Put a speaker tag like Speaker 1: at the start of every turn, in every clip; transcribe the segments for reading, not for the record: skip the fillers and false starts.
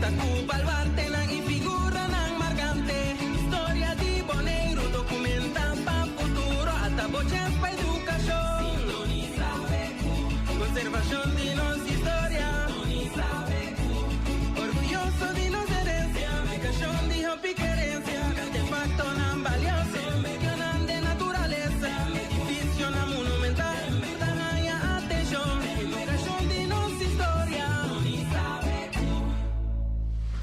Speaker 1: Konta ku baluartenan i figuranan markante. Historia di Boneiru dokumentá pa futuro. Ata bo chèns pa edukashon. Sintonisá BQ. Konservashon di nos historia. Sintonisá BQ. Orguyoso di nos herensia. Edukashon di hopi kerensia. Artefaktonan balioso. Medionan den naturalesa. Edifisionan monumental. Ta haña atenshon. Edukashon di nos historia.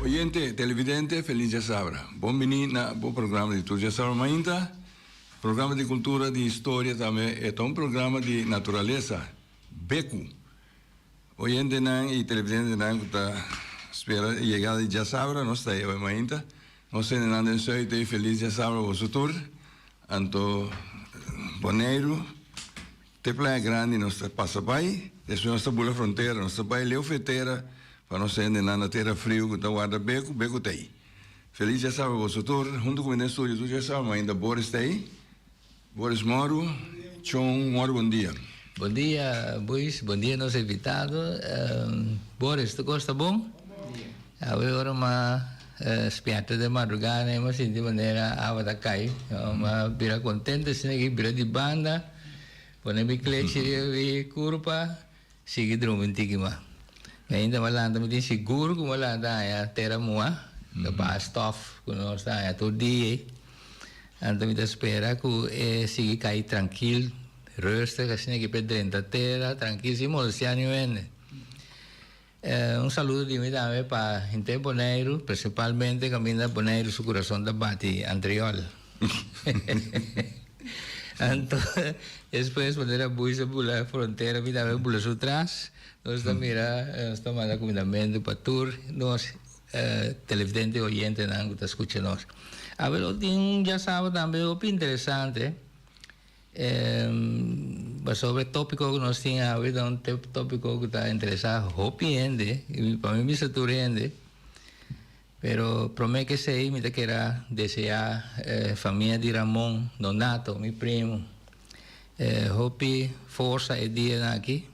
Speaker 2: Oyente, televidente, feliz djasabra. Bon bini na bo programa di tur djasabra mainta. Programa di cultura, di historia tambe. E ta un programa di naturalesa, Beku. Oyentenan y televidentenan cu ta spera e yegada di djasabra, nos ta awe mainta. Nos hendenan den Zuid ei feliz djasabra boso tur. Anto Boneiru. Te Playa Grandi nos ta pasa bai, despues nos ta bula frontera, nos ta bai leu fetera pa nos hendenan na tera friu ku ta warda beku, beku ta ei. Feliz djasabra boso tur, huntu ku mi den studio tur djasabra, ma ainda Boris ta ei, Boris Moru, Chon Moru bon dia.
Speaker 3: Bon dia Buis, bon dia nos invitado. Boris, tur kos ta bon? Awe ora m'a spièrta den madrugada i m'a sinti manera awa ta kai. M'a bira kontento asina ki bira di banda, pone mi klechi riba mi kurpa, sigui drumi un tiki mas. Mi ainda m'a lanta, mi tin sigur ku m'a lanta haña tera muhá, ta baha stòf ku nos ta haña tur dia ei. Anto mi ta spera ku e sigui kai trankil, rustig, asina ki p'e drenta tera trankil sin molestiá niun hende. Un saludo di mi tambe pa henter Boneiru, principalmente caminda Boneiru su curason ta bati Antriol. Anto despues manera Buis a bula frontera mi tambe bula su tras. Nos ta mira, nos ta manda cumindamento pa tur nos televidente y oyentenan cu ta scucha nos. Awe lo tin un djasabado tambe hopi interesante. Pasobra e tópiko ku nos tin awe ta un tópiko ku ta interesá hopi hende, i pa mi bisa tur hende. Pero promé ku esei mi ta kere deseá famia di Ramon Donato, mi primu, hopi forsa e dianan aki.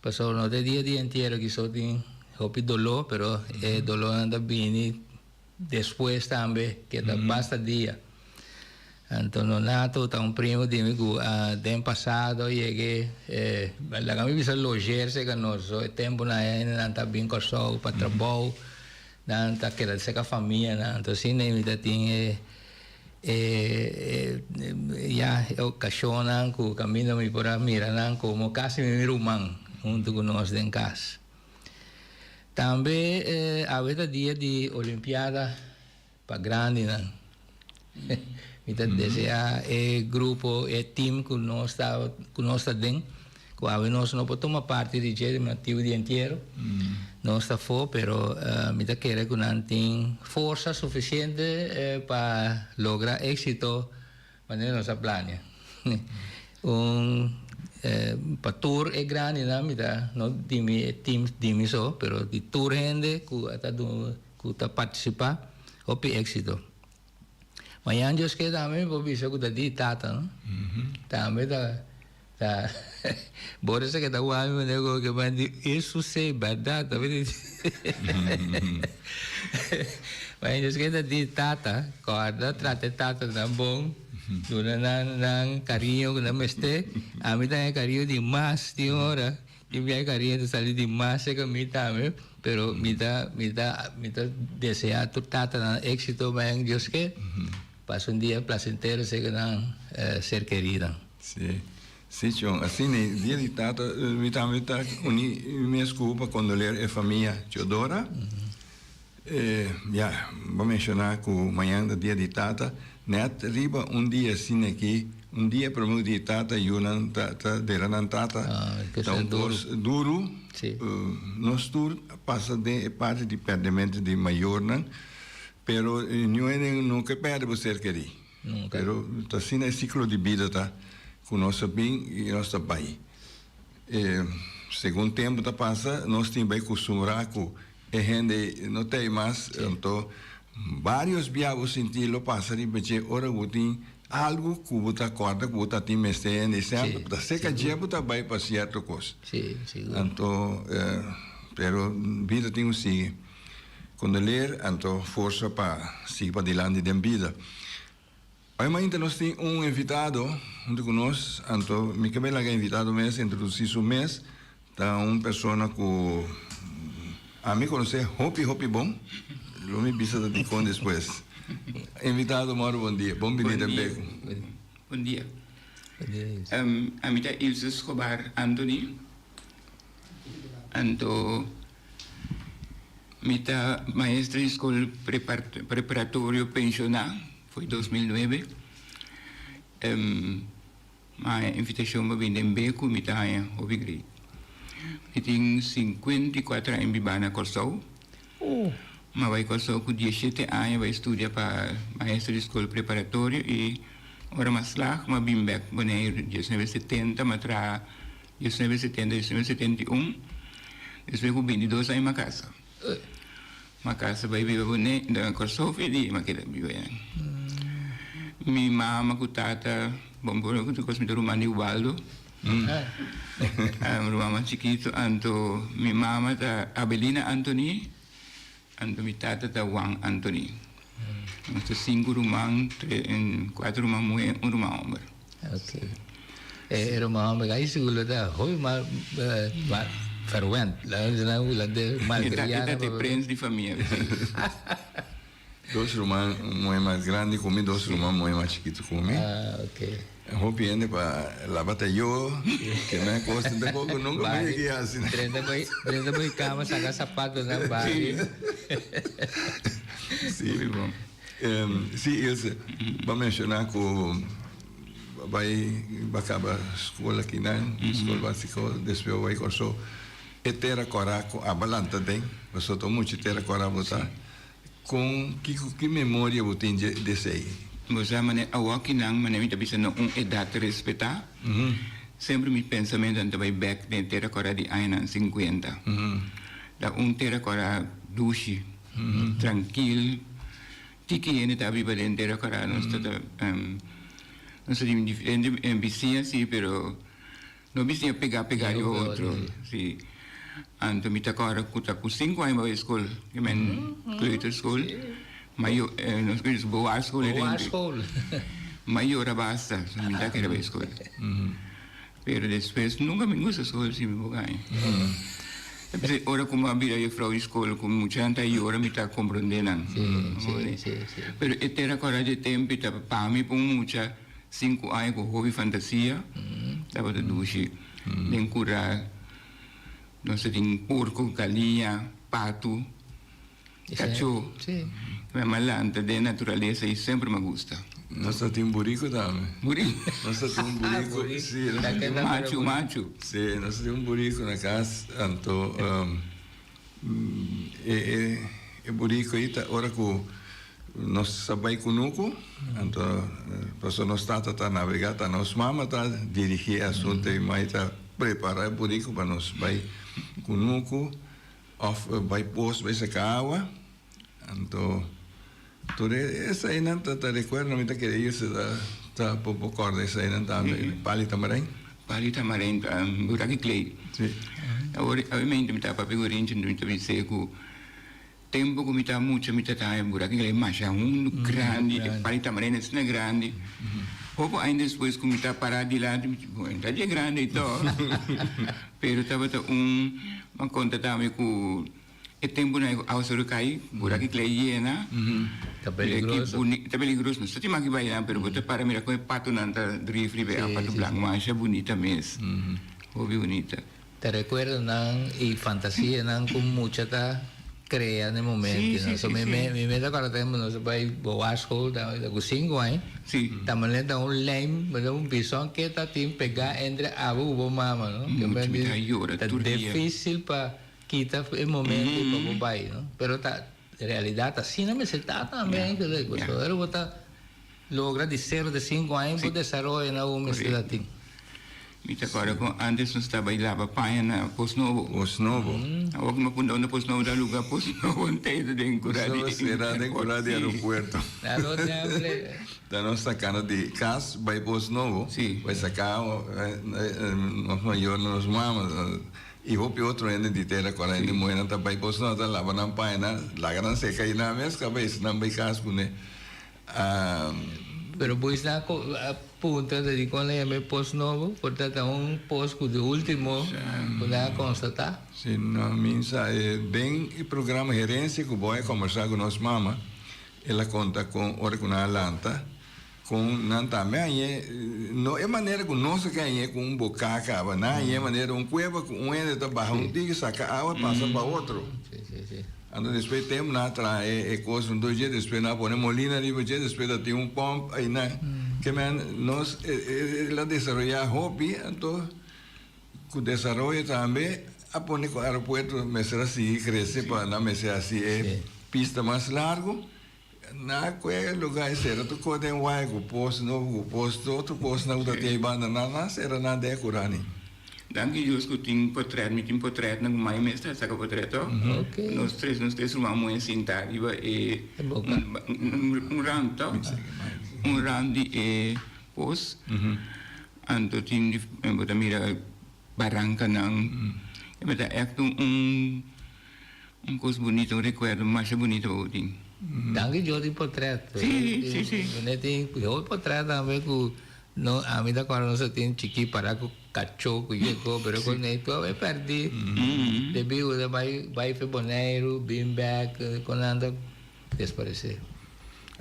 Speaker 3: Pasobra no ta e dia di entiero aki so tin hopi doló, pero e dolónan ta bini Despues tambe keda basta dia. Anto Nonato ta un primo di mi ku den pasado a yega e laga mi bisa loger serka nos. So e tempunan ei ainda nan ta bin Kòrsou pa trabou, nan ta keda serka famianan. Anto asina mi ta tin e e ya e okashonnan ku kaminda mi por a mira nan komo kasi mi ruman huntu ku nos den kas. Tambe awe ta dia di Olimpiada pa grandinan. Mi ta desea e grupo, e team ku nos ta ku nos ta den, ku awe nos no por tuma parti di dje di motibu di entiero. Nos ta afó, pero mi ta kere ku nan tin forsa sufisiente pa logra éksito Manera nos a plania. Un pa tur e grandinan mi ta no di mi e team di mi so pero di tur hende ku a ta ku ta participa hopi exito. Mañan Dios ke tambe mi por bisa ku ta di tata no. Tambe ta ta Boris a keda wak mi manera ku ke man di eso si bèrdat ta bini. Mañan Dios ke ta di tata. Kòrda trata e tatanan bon, duna nan nan kariño ku nan mester. Ami ta haña kariño di mas tin ora, tin bia e kariño ta sali di mas serka mi tambe, pero mi ta mi ta mi ta deseá tur tatanan éksito mañan Dios ke, pasa un dia plasentero serka nan ser kerinan.
Speaker 2: Sí, sí Chon, asina e dia di tata mi tambe ta uni mi mes ku pa kondoler e famia Teodora. Ya, bo menshoná ku mañan ta dia di tata. Nèt riba un dia asina aki, un dia promé ku dia di tata, yunan ta ta dera nan tata. Ta un kos duru. Nos tur a pasa den e parti di pèrdemento di mayornan, pero niun hende no ke pèrdè bo ser kerí. Pero ta asina e siklo di bida ta, ku nos a bin i nos ta bai. Segun tempu ta pasa, nos tin bai kustumbrá ku E hende no ta ei mas, anto varios bia bo sinti lo pasa riba dje ora bo tin algu ku bo ta kòrda ku bo ta tin mester hende semper ta seka dje bo ta bai pa sierto kos. Anto pero bida tin ku sigui. Kondoleer anto forsa pa sigui padilanti den bida. Hoy mainta nos tin un invitado hunto cu nos, anto mi ke bay laga e invitado mes introduci su mes. Ta un persona cu ami conoce hopi hopi bon, lo mi bisa ta dicon despues. Invitado moro bon dia, bon bini den Beco.
Speaker 4: Bon dia. Ami ta Ilse Escobar Anthony, anto Mi ta maestra di skol preparatorio penshoná for 2009. Mi haña invitashon pa bin den Beku, mi ta haña hopi great. Mi tin 54 aña bibá na Kòrsou. Mi a bai Kòrsou ku 17 aña bai studia pa maestra di skol preparatorio i ora mi a slag mi a bin bèk Boneiru 1970 mi a traha 1970, 1971, despues ku 22 aña mi a kasa. Mi a kasa bai biba Bonei, na Kòrsou fe di mi a keda biba einan. Mi mama ku tata, bon por ku tur kos mi ta ruman di Ubaldo, ruman mas chikitu, anto mi mama ta Abelina Anthony, anto mi tata ta Juan Anthony. Nos ta sinku ruman, kuater ruman muhé, un ruman hòmber.
Speaker 3: Ok. E ruman hòmber ai sigur lo ta hopi mal mal verwend. La nan hulandes malkriá.
Speaker 4: E ta e prens di famia.
Speaker 2: Dos ruman muhé mas grandi ku mi, dos ruman muhé mas chikitu ku mi.
Speaker 3: Ah, ok.
Speaker 2: Hopi hende pa laba tayó, keme kos, tampoko nunka mi yega i hasi.
Speaker 3: Drenta bo, drenta bo kama saka sapatonan bari.
Speaker 2: Sí, sí Ilse, bo a menshoná ku bo bai, bo a kaba skol akinan, skol básiko, despues bo bai Kòrsou. E tera kòrá ku abo a lanta den, pasobra ta muchu tera kòrá bo ta. Kon, kiko, ki memoria bo tin dje desei?
Speaker 4: Bo sa manera awoki nan manera mi ta bisa na un edat respetá, semper mi pensamentonan ta bai bèk den e tera kòrá di añanan sinkuenta. Ta un tera kòrá dushi, trankil, tiki hende ta biba den tera kòrá. Nos ta ta, nos ta tin diferente bisiña si, pero no bisiña pegá pegá di otro, si. Anto mi ta kòrda ku ta ku sinku aña mi bai skol, mi men kleuterschool, ma yo, nos ku dici bewaarskool
Speaker 3: Bewaarskool.
Speaker 4: Ma yora basta, so mi ta kere bai skol. Pero despues nunka mi gusta skol si mi por gaña. Ta p'esei ora ku mi a bira jufrou di skol ku muchanan ta yora mi ta komprondé nan. Pero e tera kòrda dje tempu ta pa mi pa un mucha sinku aña ku hopi fantasia tabata dushi den kura. Nos ta tin porko, galiña, patu, kachó. Mi a lanta den naturalesa i semper mi a gusta.
Speaker 2: Nos ta tin buriku tambe.
Speaker 4: Buriku?
Speaker 2: Nos ta tin un buriku, si.
Speaker 4: Machu, machu.
Speaker 2: Si, nos ta tin un buriku na kas, anto e e buriku ei ta ora ku nos sa bai kunuku, anto pasobra nos tata ta nabegá, ta nos mama ta dirigí e asuntu ei, mai ta Prepara e buriku pa nos bai kunuku òf bai pos bai saka awa. Anto tur eseinan ta ta rekuerdo mi ta kere Ilse ta ta por por kòrda eseinan tambe. Pali tamarein.
Speaker 4: Pali tamarein ta buraki klei.
Speaker 2: Si.
Speaker 4: Awor awe mi ta papia ku Rinchi mi ta bis'é ku Tempu ku mi ta mucha mi ta taña buraki kila e masha hundu grandi, e pali tamarindo asina grandi. Poco aña despues ku mi ta para dilanti mi di, bueno, ta dje grandi ei tò. Pero tabata un, mi a konta tambe ku e tempunan ku awaseru kai, buraki kila e yena.
Speaker 3: Ta peligroso.
Speaker 4: Ta peligroso, no sa tin maki bai nan, pero bo ta para mira kon e patonan ta drif riba e awa, pato blanku masha bunita mes, hopi bunita.
Speaker 3: Ta recuerdonan y fantasianan cu mucha ta crea na e momento. So mi mi ta acorda tempo nos a bay boarschool ta cu cinco aña. Ta manera ta un lijm, manera un bison ke ta tin pega entre abo cu bo mama, no? Ta dificil pa kita e momento pa bo bay, no? Pero ta realidad asina mester ta tambe, eigenlijk. Pasobra bo ta logra di cero te cinco aña bo desaroyo na bo mester ta tin.
Speaker 4: Mi ta kòrda ku ántes nos ta bai laba paña na Pos Nobo.
Speaker 2: Pos Nobo.
Speaker 4: Awor ku mi a punta unda Pos Nobo ta luga, Pos Nobo no ta eta den kura di.
Speaker 2: Pos Nobo sera den kura di aeropuerto. Ta nos sakando di kas bai Pos Nobo.
Speaker 4: Si.
Speaker 2: Bai saka nos mayornan, nos mama. I hopi otro hende di tera kora hende muhernan ta bai pos nan ta laba nan pañanan laga nan seka i nan mes kabes nan bai kas kuné.
Speaker 3: Pero bo esnan a puntra ta dikon nan yama e pos nobo por ta ta un pos ku di ultimo ku nan a konstatá.
Speaker 2: Si no mi sa e den e programa Herencia ku bo a kombersá ku nos mama el a konta kon ora ku nan a lanta Kon nan tambe hañ'é, no e manera ku nos a ke hañ'é ku un boká kaba, nan hañ'é manera un kueba ku un hende ta baha un tiki saka awa pasa pa otro. Anto despues e tempu nan a traha e kos un dje, despues nan a pone molina riba dje, despues ta tin un pòmp einan. Ke men nos el a desaroyá hopi, anto ku desaroyo tambe a pone ku aeropuerto mester a sigui krese pa nan mester hasi e pista mas largu. Na kue luga e sera tur kos den waya ku pos nobo ku pos otro kosnan ku ta tin ei banda nan nan sera nan den e kurani.
Speaker 4: Danki Dios ku tin potret mi tin potretnan ku mai mes ta saka potret to nos tres nos tres ruman muhe sinta riba e un rand to un rand di e pos anto tin bo ta mira barankanan e ta ègt un. Un kos bunito, un rekuerdo masha bunito bo tin.
Speaker 3: Danki Dios di potret.
Speaker 4: Sí, sí, sí.
Speaker 3: Bo tin hopi potret tambe ku no ami ta kòrda nos a tin chikí para ku kachó ku yeko pero ku nei tur a bai pèrdí. Debí ku ta bai bai fe Boneiru bin bèk kon nan ta desparesé.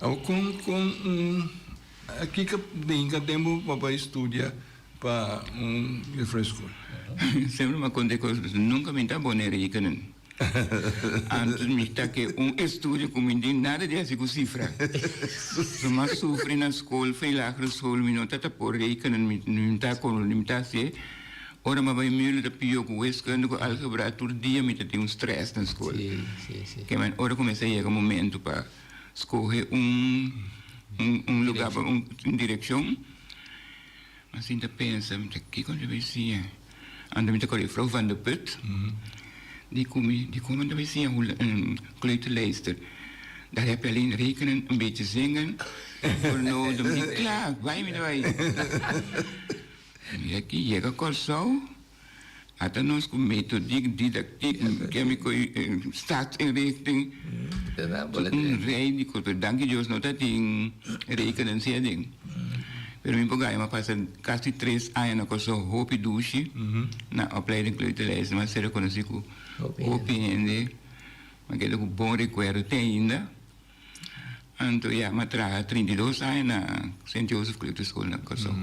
Speaker 2: Awor kon kon kiko den tempu pa bai studia Pa un juffrouw school.
Speaker 4: Semper mi a konta e kos, nunka mi ta bon den rekenen. Antes mi ta ke un estudio ku mi tin nada di hasi ku sifra. So mi a sufri na skol, for e lagere skol mi no ta por rekenen, mi no ta kon, mi ta hasié. Ora mi a bai mula ta pio ku wiskunde ku algebra tur dia mi ta tin un stress na skol. Ke men ora kuminsá yega momento pa skohe un un lugar pa un direkshon. Mi a sinta pensa, mi ta kiko mi ta bay siña? Anto mi ta kore juffrouw Van de Put, di ku mi, di kon mi ta bay siña kleuterlijster? Daar heb je alleen rekenen, een beetje zingen voor nodig. Mi di, kla, bay mi ta bay. Mi aki yega Kòrsou, ata nos ku metodiek, didaktiek, kemiko, staatsinrichting, un rei di kos. Pero danki Dios no ta tin rekenen si aden. Pero mi por gaya mi a pasa kasi tres aña na Kòrsou hopi dushi na opleiding kleuterlijster. Mi a ser rekonosí ku hopi hende. Mi a keda ku bon rekuerdo te ainda. Anto ya mi a traha 32 aña na Sint Joseph Kleuterschool na Kòrsou.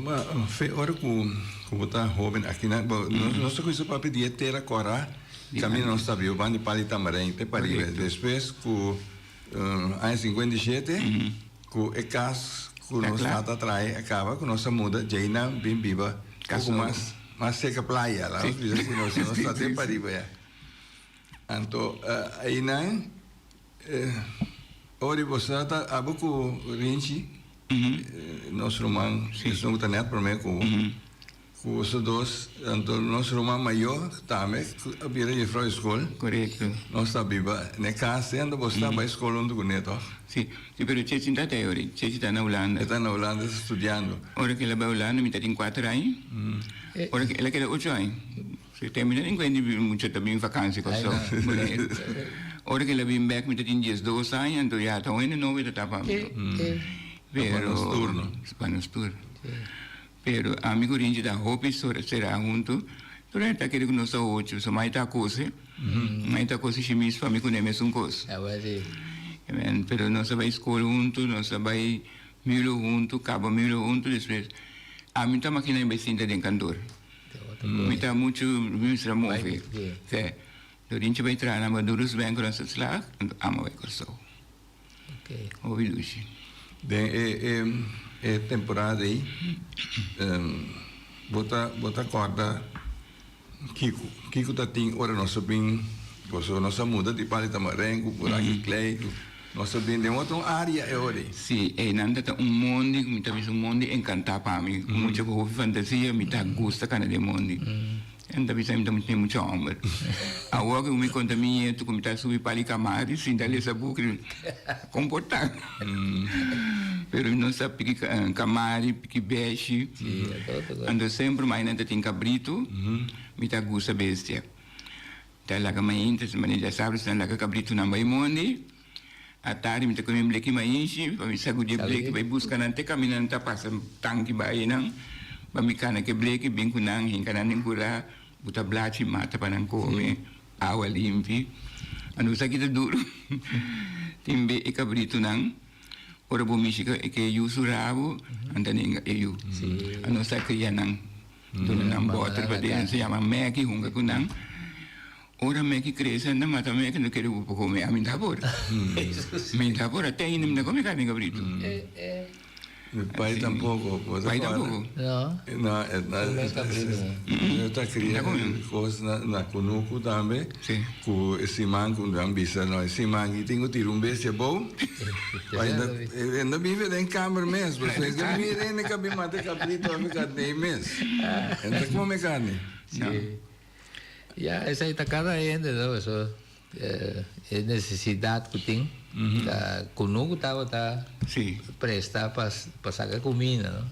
Speaker 2: Ma fe ora ku bo ta hoben aki na nos ta kuminsa papia di e tera kòrá kaminda nos ta biba banda di Pali Tamarijn te pariba. Despues ku aña 57 ku e kas ku nos tata a traha a kaba ku nos a muda djeinan bin biba poko mas mas serka playa laga nos bisa si nos ta te pariba ya. Anto einan ora bo ta abo ku Rinchi, nos ruman esun ku ta nèt promé ku bo, ku boso dos, anto nos ruman mayó tambe a bira jefrou di skol.
Speaker 4: Korekto.
Speaker 2: Nos ta biba n'e kas ei, anto bo sta bai skol huntu kuné tòg?
Speaker 4: Si, si, pero Chechi no ta ta ora, Chechi ta na Hulanda.
Speaker 2: E ta na Hulanda, e ta studiando.
Speaker 4: Ora ku el a bai Hulanda mi ta tin kuater aña, ora ku el a keda ocho aña. Si te mi ta tin kuenta di mucha ta bin vakansi Kòrsou. Ora ku el a bin bèk mi ta tin diesdos aña anto ya ta un hende nobo ta tapa mi.
Speaker 2: Pero pa nos tur no.
Speaker 4: Pa nos tur. Pero ami ku Rinchi ta hopi será huntu pero e ta kere ku nos ta ocho so mai ta kose mai ta kose shimis pa mi ku ne mesun kos. Pero nos a bai skol huntu nos a bai milo huntu kaba milo huntu despues ami ta makina bai sinta den kantor. Mi ta muchu mi mester a move. Sè, Dorinchi bai traha na Madurus Bank rond sa slag, anto amo bai Kòrsou. Hopi dushi.
Speaker 2: Den e e temporada ei, bo ta bo ta kòrda kiko kiko ta tin ora nos a bin pasobra nos a muda di Pali Tamarén ku Buraki Klei ku nos a bin den otro área e ora ei.
Speaker 4: Sí, einan ta ta un mondi ku mi ta bisa un mondi enkantá pa mi. Mucha ku hopi fantasia mi ta gusta kana den mondi. Nan ta bisa mi ta tin mucha homber. Awor ku mi konta mi nietu ku mi ta subi pali kamari sinta lesa buki, komportá. Pero mi no sa piki kamari, piki beshi. Anto semper mai nan ta tin kabritu, mi ta gusta bestia. Ta laga mainta, manera djasabra si nan laga kabritunan bai mondi. Atardi mi ta kome bleki mainshi pa mi sagudi e bleki bai buska nan te kaminda nan ta pasa tanki bai einan pa mi kana ke bleki bin ku nan hinka nan den kura buta blachi mata pa nan kome awa limpi anto esaki ta duru tin be e kabritunan ora bo mishi ke yu su rabo nan ta nenga e yu anto sa kria nan duna nan boter paden se yama meki hunga ku nan. Ora meki krese anda mata meki no kere ku kome ami ta por. Mi ta por ate ainda mi ta kome karni kabritu.
Speaker 2: Mi pai tampoco.
Speaker 4: Pai tampoco?
Speaker 3: No.
Speaker 2: No, e ta kria kos na kunuku tambe. Ku e siman ku nan bisa no e siman aki tin ku tira un bestia abou. E no bive den kamer mes pasobra e ke mira hende ka bin mata e kabritu of e karnei mes. E no ta kome karni.
Speaker 3: Ya, esei ta kada hende, no? Eso e nesesidat ku tin. Ta kunuku tabata presta pa pa saka kuminda, no?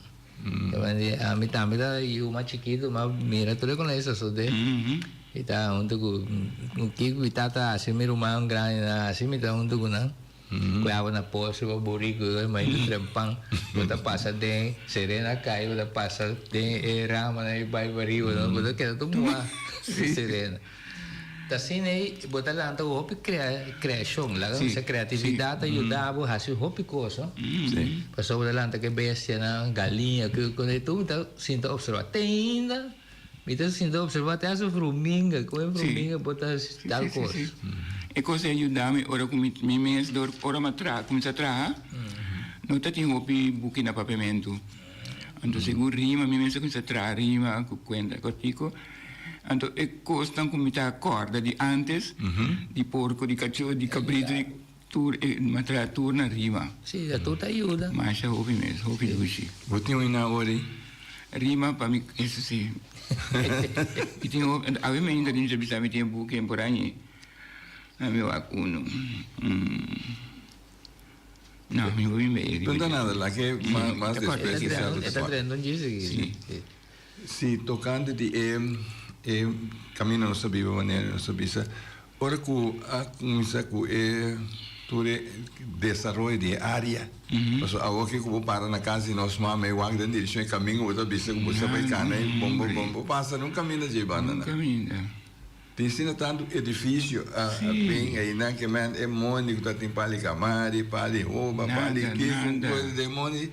Speaker 3: Ami tambe ta yu mas chikitu, m'a mira tur e kon esei sosodé. I ta huntu ku kiko mi tata hasi, mi ruman grandinan hasi, mi ta huntu ku nan. Ku awa na pos riba buriku i mainta trempan bo ta pasa den serena kai bo ta pasa den e ramanan i bai pariba no bo ta keda tur muha di serena. Ta asina ei bo ta lanta ku hopi kreashon laga nos e kreatividat ta yuda bo hasi hopi kos no pasobra bo ta lanta ku e bestianan galiña ku tur mi ta sinta opserva te ainda Mi ta sinta observa te hasta vruminga, con e vruminga por ta haci tal cos.
Speaker 4: Si, si, si. E cos ei a yuda mi ora cu mi mi mes dor ora mi a traha cuminsa traha no ta tin hopi buki na papiamentu. Anto segun rima mi mes a cuminsa traha rima cu cuenta cortico. Anto e cosnan cu mi ta acorda di antes, di porco, di cacho, di cabrito, di tur e mi a traha tur na rima.
Speaker 3: Si, tur ta yuda.
Speaker 4: Masha hopi mes, hopi dushi.
Speaker 2: Bo tin un na ori?
Speaker 4: Rima pa mi eso si. Mi tin hopi awe mi ainda tin bisa mi tin e buki por añi. A mi wak uno. No, mi hopi mi
Speaker 2: riba. No ta nada la ke mas despues
Speaker 3: e ta E ta trendo un djis aki.
Speaker 4: Si.
Speaker 2: Si tocante di e e camino nos ta biba manera nos ta bisa Ora ku a kuminsá ku e tur e desaroyo di e área, pasobra awor ke ku bo para na kas di nos mama i wak den direkshon e kaminda bo ta bisa ku bo sa bai kana i bon bo bon bo pasa nun kaminda dje banda nan. Tin asina tantu edifisio a bin einan ke men e mondi ku ta tin pali kamari, pali hoba, pali kiko, kos den mondi.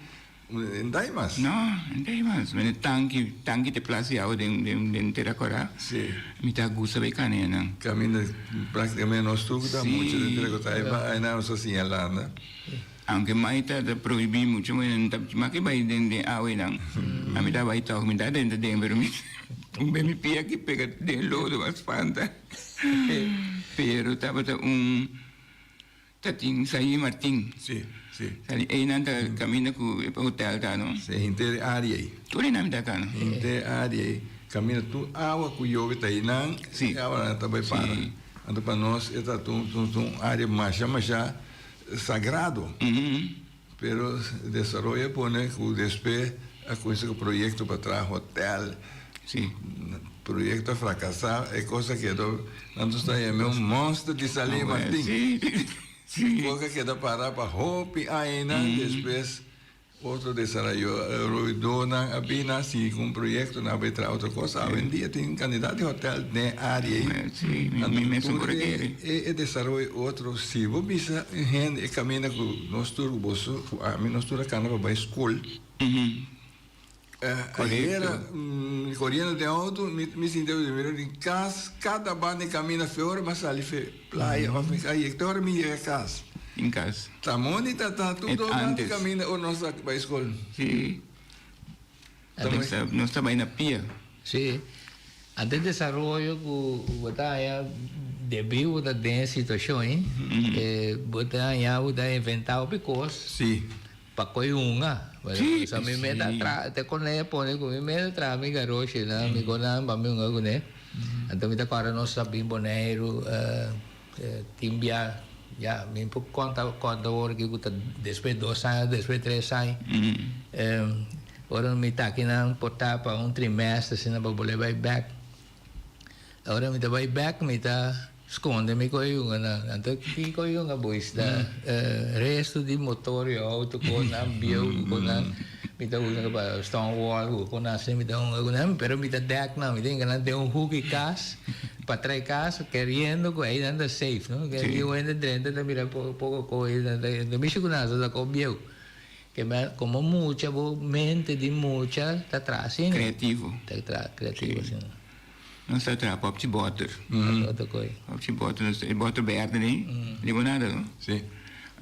Speaker 2: N ta hay mas.
Speaker 4: No, n ta hay mas. Mene tanki, tanki te placi awe den, den, den Tera Cora.
Speaker 2: Si.
Speaker 4: Mi ta gusta bay cana enan.
Speaker 2: Caminda practicamente nos tur cu ta mucha den Tera Cora, ta bay aynan nos ta siña landa.
Speaker 4: Aunke mai ta ta prohibi mucho, mi ta maki bay den den awe nan. Ami ta bay tog, mi ta drenta den, pero mi un be mi pia aki pega den lodo, a spanta. Pero tabata un. Ta tin Saí Martin.
Speaker 2: Sí, sí.
Speaker 4: Sali einan ta caminda cu e hotel ta no.
Speaker 2: Sí, henter e área ei.
Speaker 4: Tur einan ta acá no.
Speaker 2: Henter e área ei. Caminda tur awa cu yobe ta einan.
Speaker 4: Sí.
Speaker 2: E awa nan ta bay para.
Speaker 4: Sí.
Speaker 2: Anto pa nos e ta un un área masha masha sagrado. Pero desaroyo a pone cu despues a cuminsa cu proyecto pa traha hotel.
Speaker 4: Sí.
Speaker 2: Proyecto a fracasa, e cos a kedo, nan ta sta yama un monster di Salí Martin.
Speaker 4: Sí, sí.
Speaker 2: E cos a keda para pa hopi añanan, despues otro desaroyadornan a bini a sigui cu un proyecto, nan a bay traha otro cos. Awendia tin cantidad di hotel den e area ey.
Speaker 4: Sí, mi mesun por a kere.
Speaker 2: E desaroyo otro, si bo bisa un hende e caminda cu nos tur, cu boso, cu ami, nos tur a cana pa bay school. Ayera, coriendo den auto, mi sinti mi mira di cas, cada banda di caminda fe ora mi a sali fe playa of mi cay, te ora mi yega cas.
Speaker 4: In cas.
Speaker 2: Ta moni ta ta tur dos banda di caminda ora nos a bay school.
Speaker 4: Sí. Nos ta bay na pia.
Speaker 3: Sí. Ante desaroyo ku bo ta haña debí bo ta den e situashon ei, bo ta haña bo ta inventá hopi kos.
Speaker 2: Sí.
Speaker 3: Pa koe hunga. Pasobra mi meta tra te kone pone ku mi meta traha mi garoshi nan mi konan pa mi hunga kuné. Anto mi ta kòrda nos a bin Boneiru tin bia ya mi por konta konta ora ki ku ta despues dos aña despues tres aña ora mi ta akinan por ta pa un trimestre asina pa bolbe bai bèk. Ora mi ta bai bek mi ta skonde mi koe yunga nan. Anto ki koe yunga boys ta resto di motor di auto konan bieu konan mi ta usa pa stone wall konan asina mi ta hunga ku nan pero mi ta dek nan mi ta hinka nan den un hoek di kas pa trae kas keriendo ku ei nan ta safe no ke di wende drenta ta mira poko koe nan ta mishi ku nan ta koe bieu ke men komo mucha bo mente di mucha ta traha asina
Speaker 4: Creativo.
Speaker 3: ta traha creativo asina.
Speaker 4: Nos ta traha popchi boter. Popchi boter, nos e boter berde nei, limonada no?
Speaker 2: Si.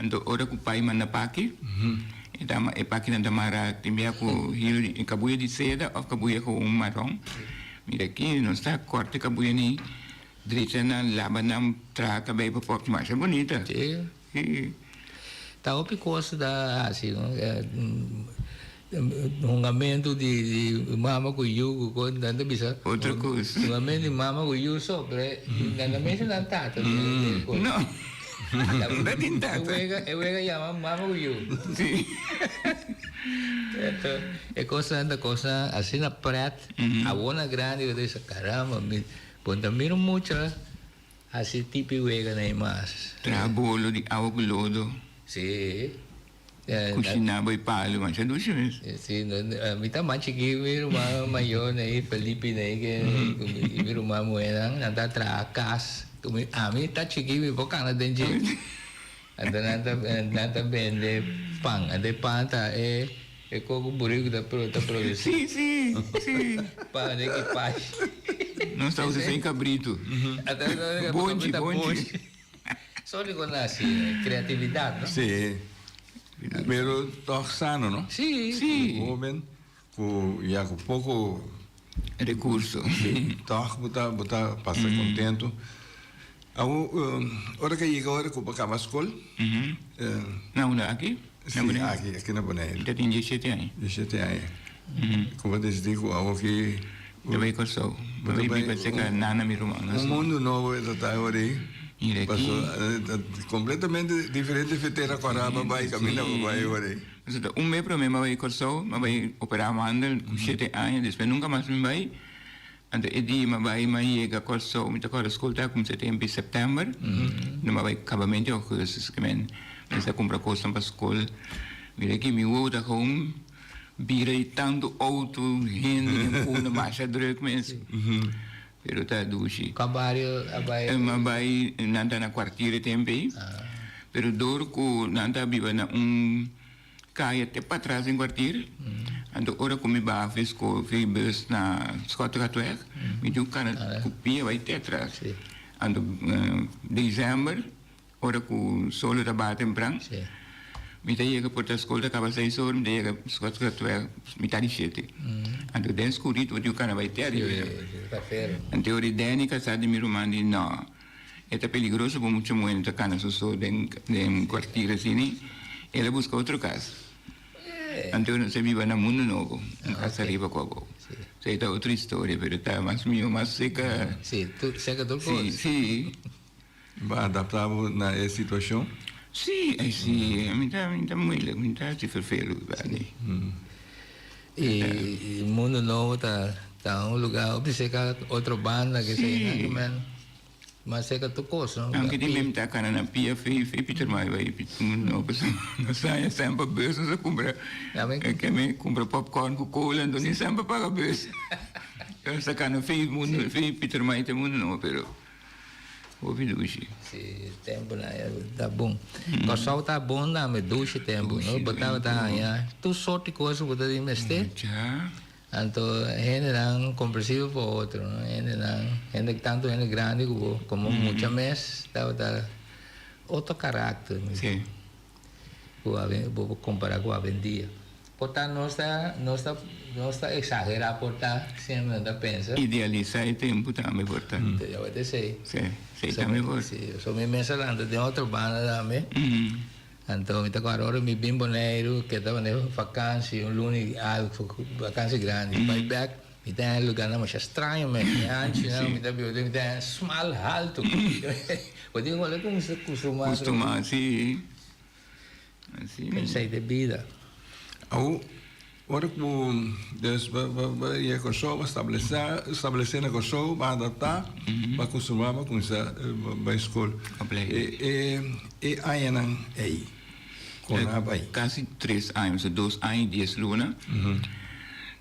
Speaker 4: Anto ora ku pai manda paki, e ta e pakinan ta mara tin bia ku hilo di kabuya di seda òf kabuya ku un maron. Mira aki nos ta kòrta e kabuya nei, drecha nan, laba nan, traha kabei pa popchi masha bunita.
Speaker 3: Si. Ta hopi kos ta hasi no. Hungamentu di mama ku yu ku kon nan ta bisa.
Speaker 4: Otro kos.
Speaker 3: Hungamentu di mama ku yu so pero nan ta menshoná tata den e kos.
Speaker 4: No. No tin tata.
Speaker 3: E wega yama mama ku yu.
Speaker 4: Si.
Speaker 3: Anto e kosnan ta kosnan asina pret awor na grandi bo ta bisa caramba mi bo ta mira mucha. Hasi tipi wega na e mas.
Speaker 4: Traha bolo di awa ku lodo.
Speaker 3: Si.
Speaker 4: Kushiná bo e palu masha dushi mes.
Speaker 3: Si, mi ta mas chikí mi ruman mayor na ei, Felipe na ei, ku mi ruman muhénan, nan ta traha kas. Ami ta chikí mi por kana den dje. Anto nan ta nan ta bende pan. Anto e pan ta e e koko buriku ta ta produsí.
Speaker 4: Sí, sí, sí.
Speaker 3: Pan de kipashi.
Speaker 4: Nos ta usa esei kabritu.
Speaker 3: Anto
Speaker 4: Bonchi, bonchi.
Speaker 3: Sorry ku nan hasi kreatividat, no?
Speaker 2: Sí. Pero tòg sano, no?
Speaker 3: Sí.
Speaker 4: Sí.
Speaker 2: Hoben ku ya ku poko.
Speaker 4: Recurso.
Speaker 2: Sí, tòg bo ta bo ta pasa kontentu. Awor, ora ku a yega ora ku bo a kaba skol.
Speaker 4: Na unda? Aki?
Speaker 2: Sí, aki, aki na Boneiru.
Speaker 4: Mi ta tin diesshete aña.
Speaker 2: Diesshete aña. Ku bo a disidí ku awor ki.
Speaker 4: Ta bai Kòrsou.
Speaker 2: Bo ta bai
Speaker 4: biba serka nana mi ruman.
Speaker 2: Un mundu nobo e ta ta awor ei.
Speaker 4: Mira aki.
Speaker 2: Paso ta kompletamente diferente fe tera kòrá bo bai kaminda bo bai awor ei.
Speaker 4: Pasobra ta un mes promé mi a bai Kòrsou, mi a bai operá mandel ku shete aña, despues nunka mas mi bai. Anto e dia mi a bai, mi a yega Kòrsou, mi ta kòrda skol ta kuminsá tempu di sèptèmber, mi a bai kabamentu di ougùstus ku mi mester a kumpra kosnan pa skol. Mira aki mi wowo ta gewoon bira di tantu outo, hende den punda, masha drùk mes. Pero ta dushi.
Speaker 3: Kua bario a bai?
Speaker 4: Mi a bai, nan ta na kwartier e tempu ei. Pero dor ku nan ta biba na un kaya te patras den kwartier, anto ora ku mi baha for skol, for e bus na Schottegatweg, mi tin ku kana ku pia bai te atras. Anto desèmber Ora ku solo ta baha tempran, mi ta yega por ta skol ta kaba seis ora, mi ta yega skòt mitá di shete. Anto den skurito bo tin ku kana bai te ariba. Anto ora Danny kasá di mi ruman di no, e ta peligroso pa mucha muhé no ta kana su so den kwartier asina, el a buska otro kas. Anto nos a biba na Mundo Nobo, un kas ariba ku abou. Esei ta otro historia, pero ta mas mihó mas seka.
Speaker 3: Sí,
Speaker 4: sí.
Speaker 2: Bo a adaptá bo na e situashon?
Speaker 4: Sí, ai sí. Mi ta, mi ta moeilijk, mi ta haci vervelend bani.
Speaker 3: I Mundo Nobo ta ta un lugá hopi serka otro banda ke esei nan ke men mas serka tur kos no.
Speaker 4: Aunke tin mem ta kana na pia fei fei Pietermaai bai Mundo Nobo pasobra nos a haña semper bus nos a kumpra ke men kumpra popcorn ku kola enton ni semper paga bus. Nos ta kana fei Mundo fei Pietermaai te Mundo Nobo pero.
Speaker 3: Hopi
Speaker 4: dushi.
Speaker 3: Si, tempunan e ta bon. Kòrsou ta bon tambe, dushi tempu, no? Bo tabata haña tur sort di kos ku bo ta tin mester.
Speaker 4: Ja.
Speaker 3: Anto hendenan komprensivo pa otro, no? Hendenan, hende, tantu hende grandi ku bo komo mucha mes tabata otro karakter.
Speaker 4: Si.
Speaker 3: Ku bo por kompara ku awendia. Por ta nos ta nos ta nos ta exagera por ta siempre nos ta pensa.
Speaker 4: Idealisa e tempu tambe por ta.
Speaker 3: Ya bo ta esey.
Speaker 4: Si, esey tambe por.
Speaker 3: Si, so mi mes a lanta den otro banda tambe. Anto mi ta kòrda ora mi bin Boneiru ke tabata vakansi un luna i algu vakansi grandi bai bek. Mi ta den lugarnan masha straño mes, mi hanchi nan, mi ta biba den, mi ta den smal haltu. Bo tin ku kuminsá kustumá.
Speaker 4: Kustumá, si. Así.
Speaker 3: Pensei den bida.
Speaker 2: Awo, ora ku des bo bo yega Kòrsou, bo stablesá, stablesé na Kòrsou, bo adaptá, bo a kustumá, bo a kuminsá bai skol. E e e añanan ei, kon a bai?
Speaker 4: Kasi tres aña, pasobra dos aña i dies luna.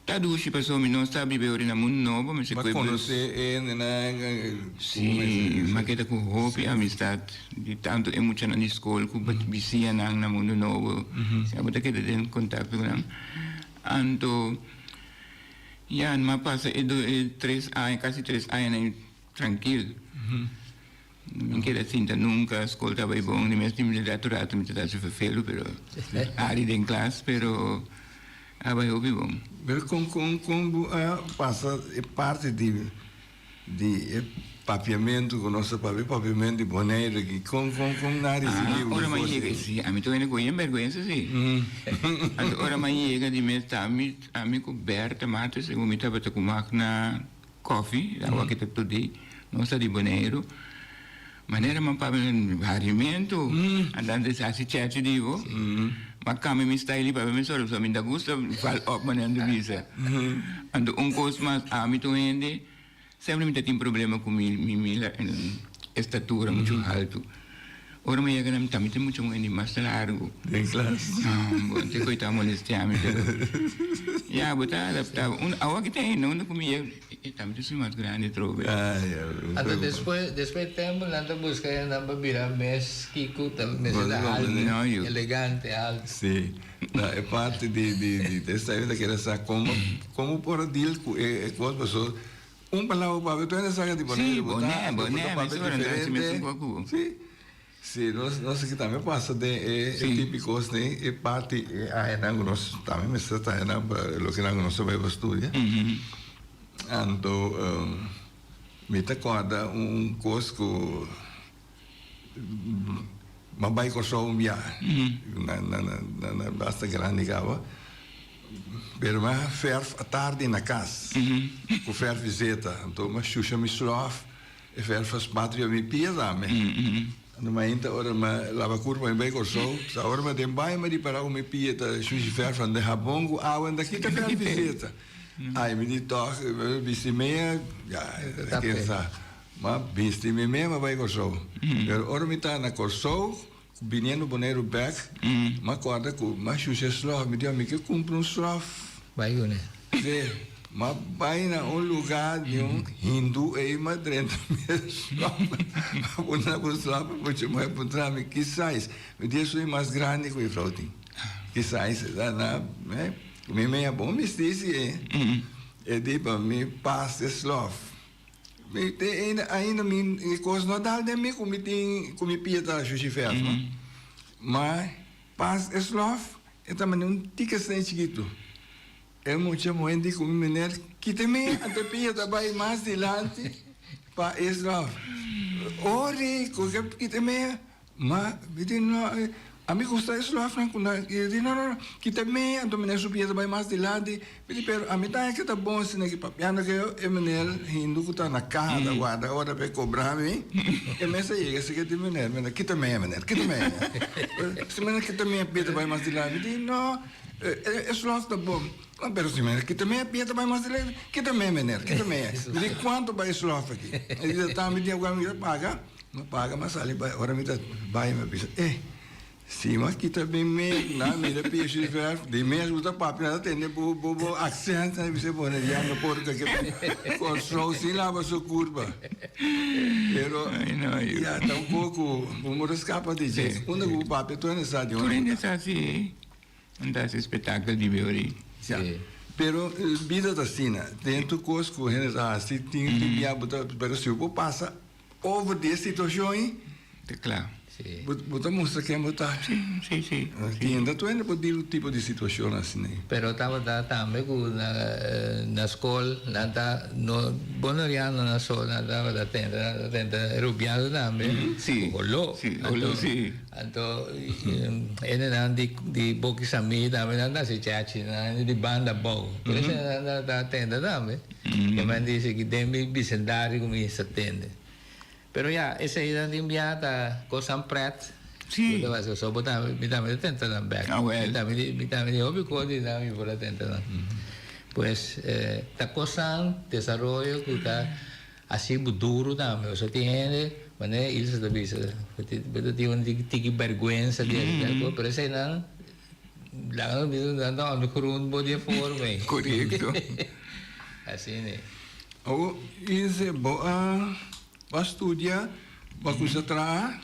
Speaker 4: Ta dushi pasobra mi no sa biba ori na mundu nobo, mi se
Speaker 2: Bo a
Speaker 4: koe bus.
Speaker 2: konosé e hendenan?
Speaker 4: Sí, mi a keda ku hopi amistat. Di tantu e muchanan di skol ku bisiñanan na Mundu Nobo, si abo ta keda den kontakto ku nan. Anto, ya, mi a pasa e do e tres aña, kasi tres añanan trankil. No mi keda sinta nunka, skol ta bai bon, di mes di ratu ratu mi ta hasi ferfelu, pero ari den klas, pero a bai hopi bon.
Speaker 2: Pero kon kon kon bo a pasa e parti di Di e papiamentu ku nos ta papia, e papiamentu di Boneiru aki, kon kon kon nan a risibí
Speaker 4: bo? Ora mi a yega, si, ami ta wende ku yen bèrgwensa si. Anto ora mi a yega di mes ta ami, ami ku Bertha Matos, segun mi tabata ku mak na kòfi, awa ki ta today, nos ta di Boneiru. Manera mi a papia harimentu, anto ta hasi chèchi di bo. Mi a kambia mi style di papia mi solo, pasobra mi ta gusta val òp manera mi ta bisa. Anto un kos mas, ami ta un hende. Semper mi ta tin problema ku mi mi mi estatura muchu haltu. Ora mi yega na mi tambe tin mucha muhé di mas largu.
Speaker 2: Den klas.
Speaker 4: Bo te koe ta molestia mi pero ya bo ta adapta. Un awa ki ta hende unda ku mi yega e tambe ta su mas grandi atrobe.
Speaker 3: Anto despues despues tempu nan ta buska e nan pa bira mes kiko ta mester ta haltu elegante haltu.
Speaker 2: Si. Na e parti di di di esta mi ta kere sa komo komo por a deal ku e e kos paso un palabra bo papia tur hende sa di Boneiru bo ta bo ta papia diferente si si nos nos aki tambe pasa den e e tipikos den e parti e añanan ku nos tambe mester ta añanan pa lokenan ku nos ta bai pa studia anto mi ta kòrda un kos ku. M'a bai Kòrsou un bia, na na basta grandi kaba, pero m'a fèrf atardi na kas ku fèrf di zeta, anto m'a shusha mi slòf, e fèrf a spat riba mi pia tambe. Anto mainta ora m'a laba kurpa mi bai Kòrsou, sa ora m'a den baño m'a ripará ku mi pia ta shushi fèrf, anto habon ku awa no ta kita fèrf di zeta. Ai mi di tòg, mi bisti mea, ya, kensa. M'a bisti mi mes m'a bai Kòrsou. Pero ora mi ta na Kòrsou, biniendo Boneiru bèk, m'a kòrda ku m'a shusha e slòf. Mi di, mi ke kumpra un slòf.
Speaker 3: Bai kuné.
Speaker 2: Sí. M'a bai na un lugá di un hindú ei, m'a drenta mi e slòf. M'a puna ku slòf, e mucha muhé puntra mi, ki size? Mi di, esun e mas grandi ku juffrouw tin. Ki size? Na, mi mei a bon bisti si e. E di pa mi pas e slòf. Mi te ainda ainda mi e kos no dal den mi ku mi tin ku mi pia ta shushi fèrf no. Ma pas e slòf e ta manda un tiki asina chikitu. E mucha muhé di ku mi meneer kita mi anto e pia ta bai mas dilanti pa e slòf. Ori ku ke kita mi Ma mi di no, ami gusta e slòfnan ku nan, i e di no, no, no, kita mei, anto meneer su pia ta bai mas dilanti. Mi di, pero ami ta haña ke ta bon asina ki papiando ku e meneer hindu ku ta na kaha ta warda ora pa e kobra mi, e mes a yega esaki di meneer, meneer, kita mei, meneer, kita mei. Si meneer kita mei pia ta bai mas dilanti, mi di no, e slòf ta bon. No, pero si meneer kita mei pia ta bai mas dilanti, kita mei, meneer, kita mei. Mi di, kuantu bai e slòf aki? E di, ta mi di awe mi ta paga. Mi paga mi a sali bai ora mi ta bai mi a bisa eh si mi a kita mi mes nan mira pia shi verf di mes bo ta papia nan ta tende bo bo bo accent nan a bisa bo ya no por ta ke Kòrsou sin laba su kurpa pero ya ta un poko bo por a skapa di dje unda ku bo papia tur hende sa di
Speaker 4: unda bo ta. Un ta hasi espectáculo di beori.
Speaker 2: Ya. Pero bida ta asina. Den tur cos cu hende ta hasi tin tin bia bo ta pero si bo pasa over di e situacion ei.
Speaker 4: Ta cla.
Speaker 3: Sí.
Speaker 2: Bo ta mustra ken bo ta.
Speaker 4: Sí, sí, sí.
Speaker 2: Tienda tu hende por deal ku tipo di situashon asina.
Speaker 3: Pero tabata tambe ku na na skol nan ta no boneriano nan so nan tabata tenta nan ta tenta rubiano tambe
Speaker 4: Sí.
Speaker 3: ku holó.
Speaker 4: Sí, holó sí.
Speaker 3: Anto hendenan di di Boki Samí tambe nan ta hasi chachi nan hende di banda abou. Por eso nan ta tenta tambe. Ke men dice ki den mi bisendario ku mi sa tende. Pero ya, eseinan tin bia ta kosnan pret.
Speaker 4: Sí.
Speaker 3: Bo ta basa so bo tambe, mi tambe ta tenta nan bek.
Speaker 4: Ah, wel.
Speaker 3: Mi tambe di, mi tambe di hopi kos di nan mi por a tenta nan. Pues, ta kosnan, desaroyo ku ta hasi bo duru tambe. Pasobra tin hende, manera Ilse ta bisa, bo tin, bo ta tin un tiki bèrgwensa di hasi tal kos, pero eseinan laga nos bisa nan ta ondergrond bo di e forma ei.
Speaker 4: Korekto.
Speaker 3: Asina ei.
Speaker 2: Awor, Ilse, bo a bo a studia, bo a kuminsá traha,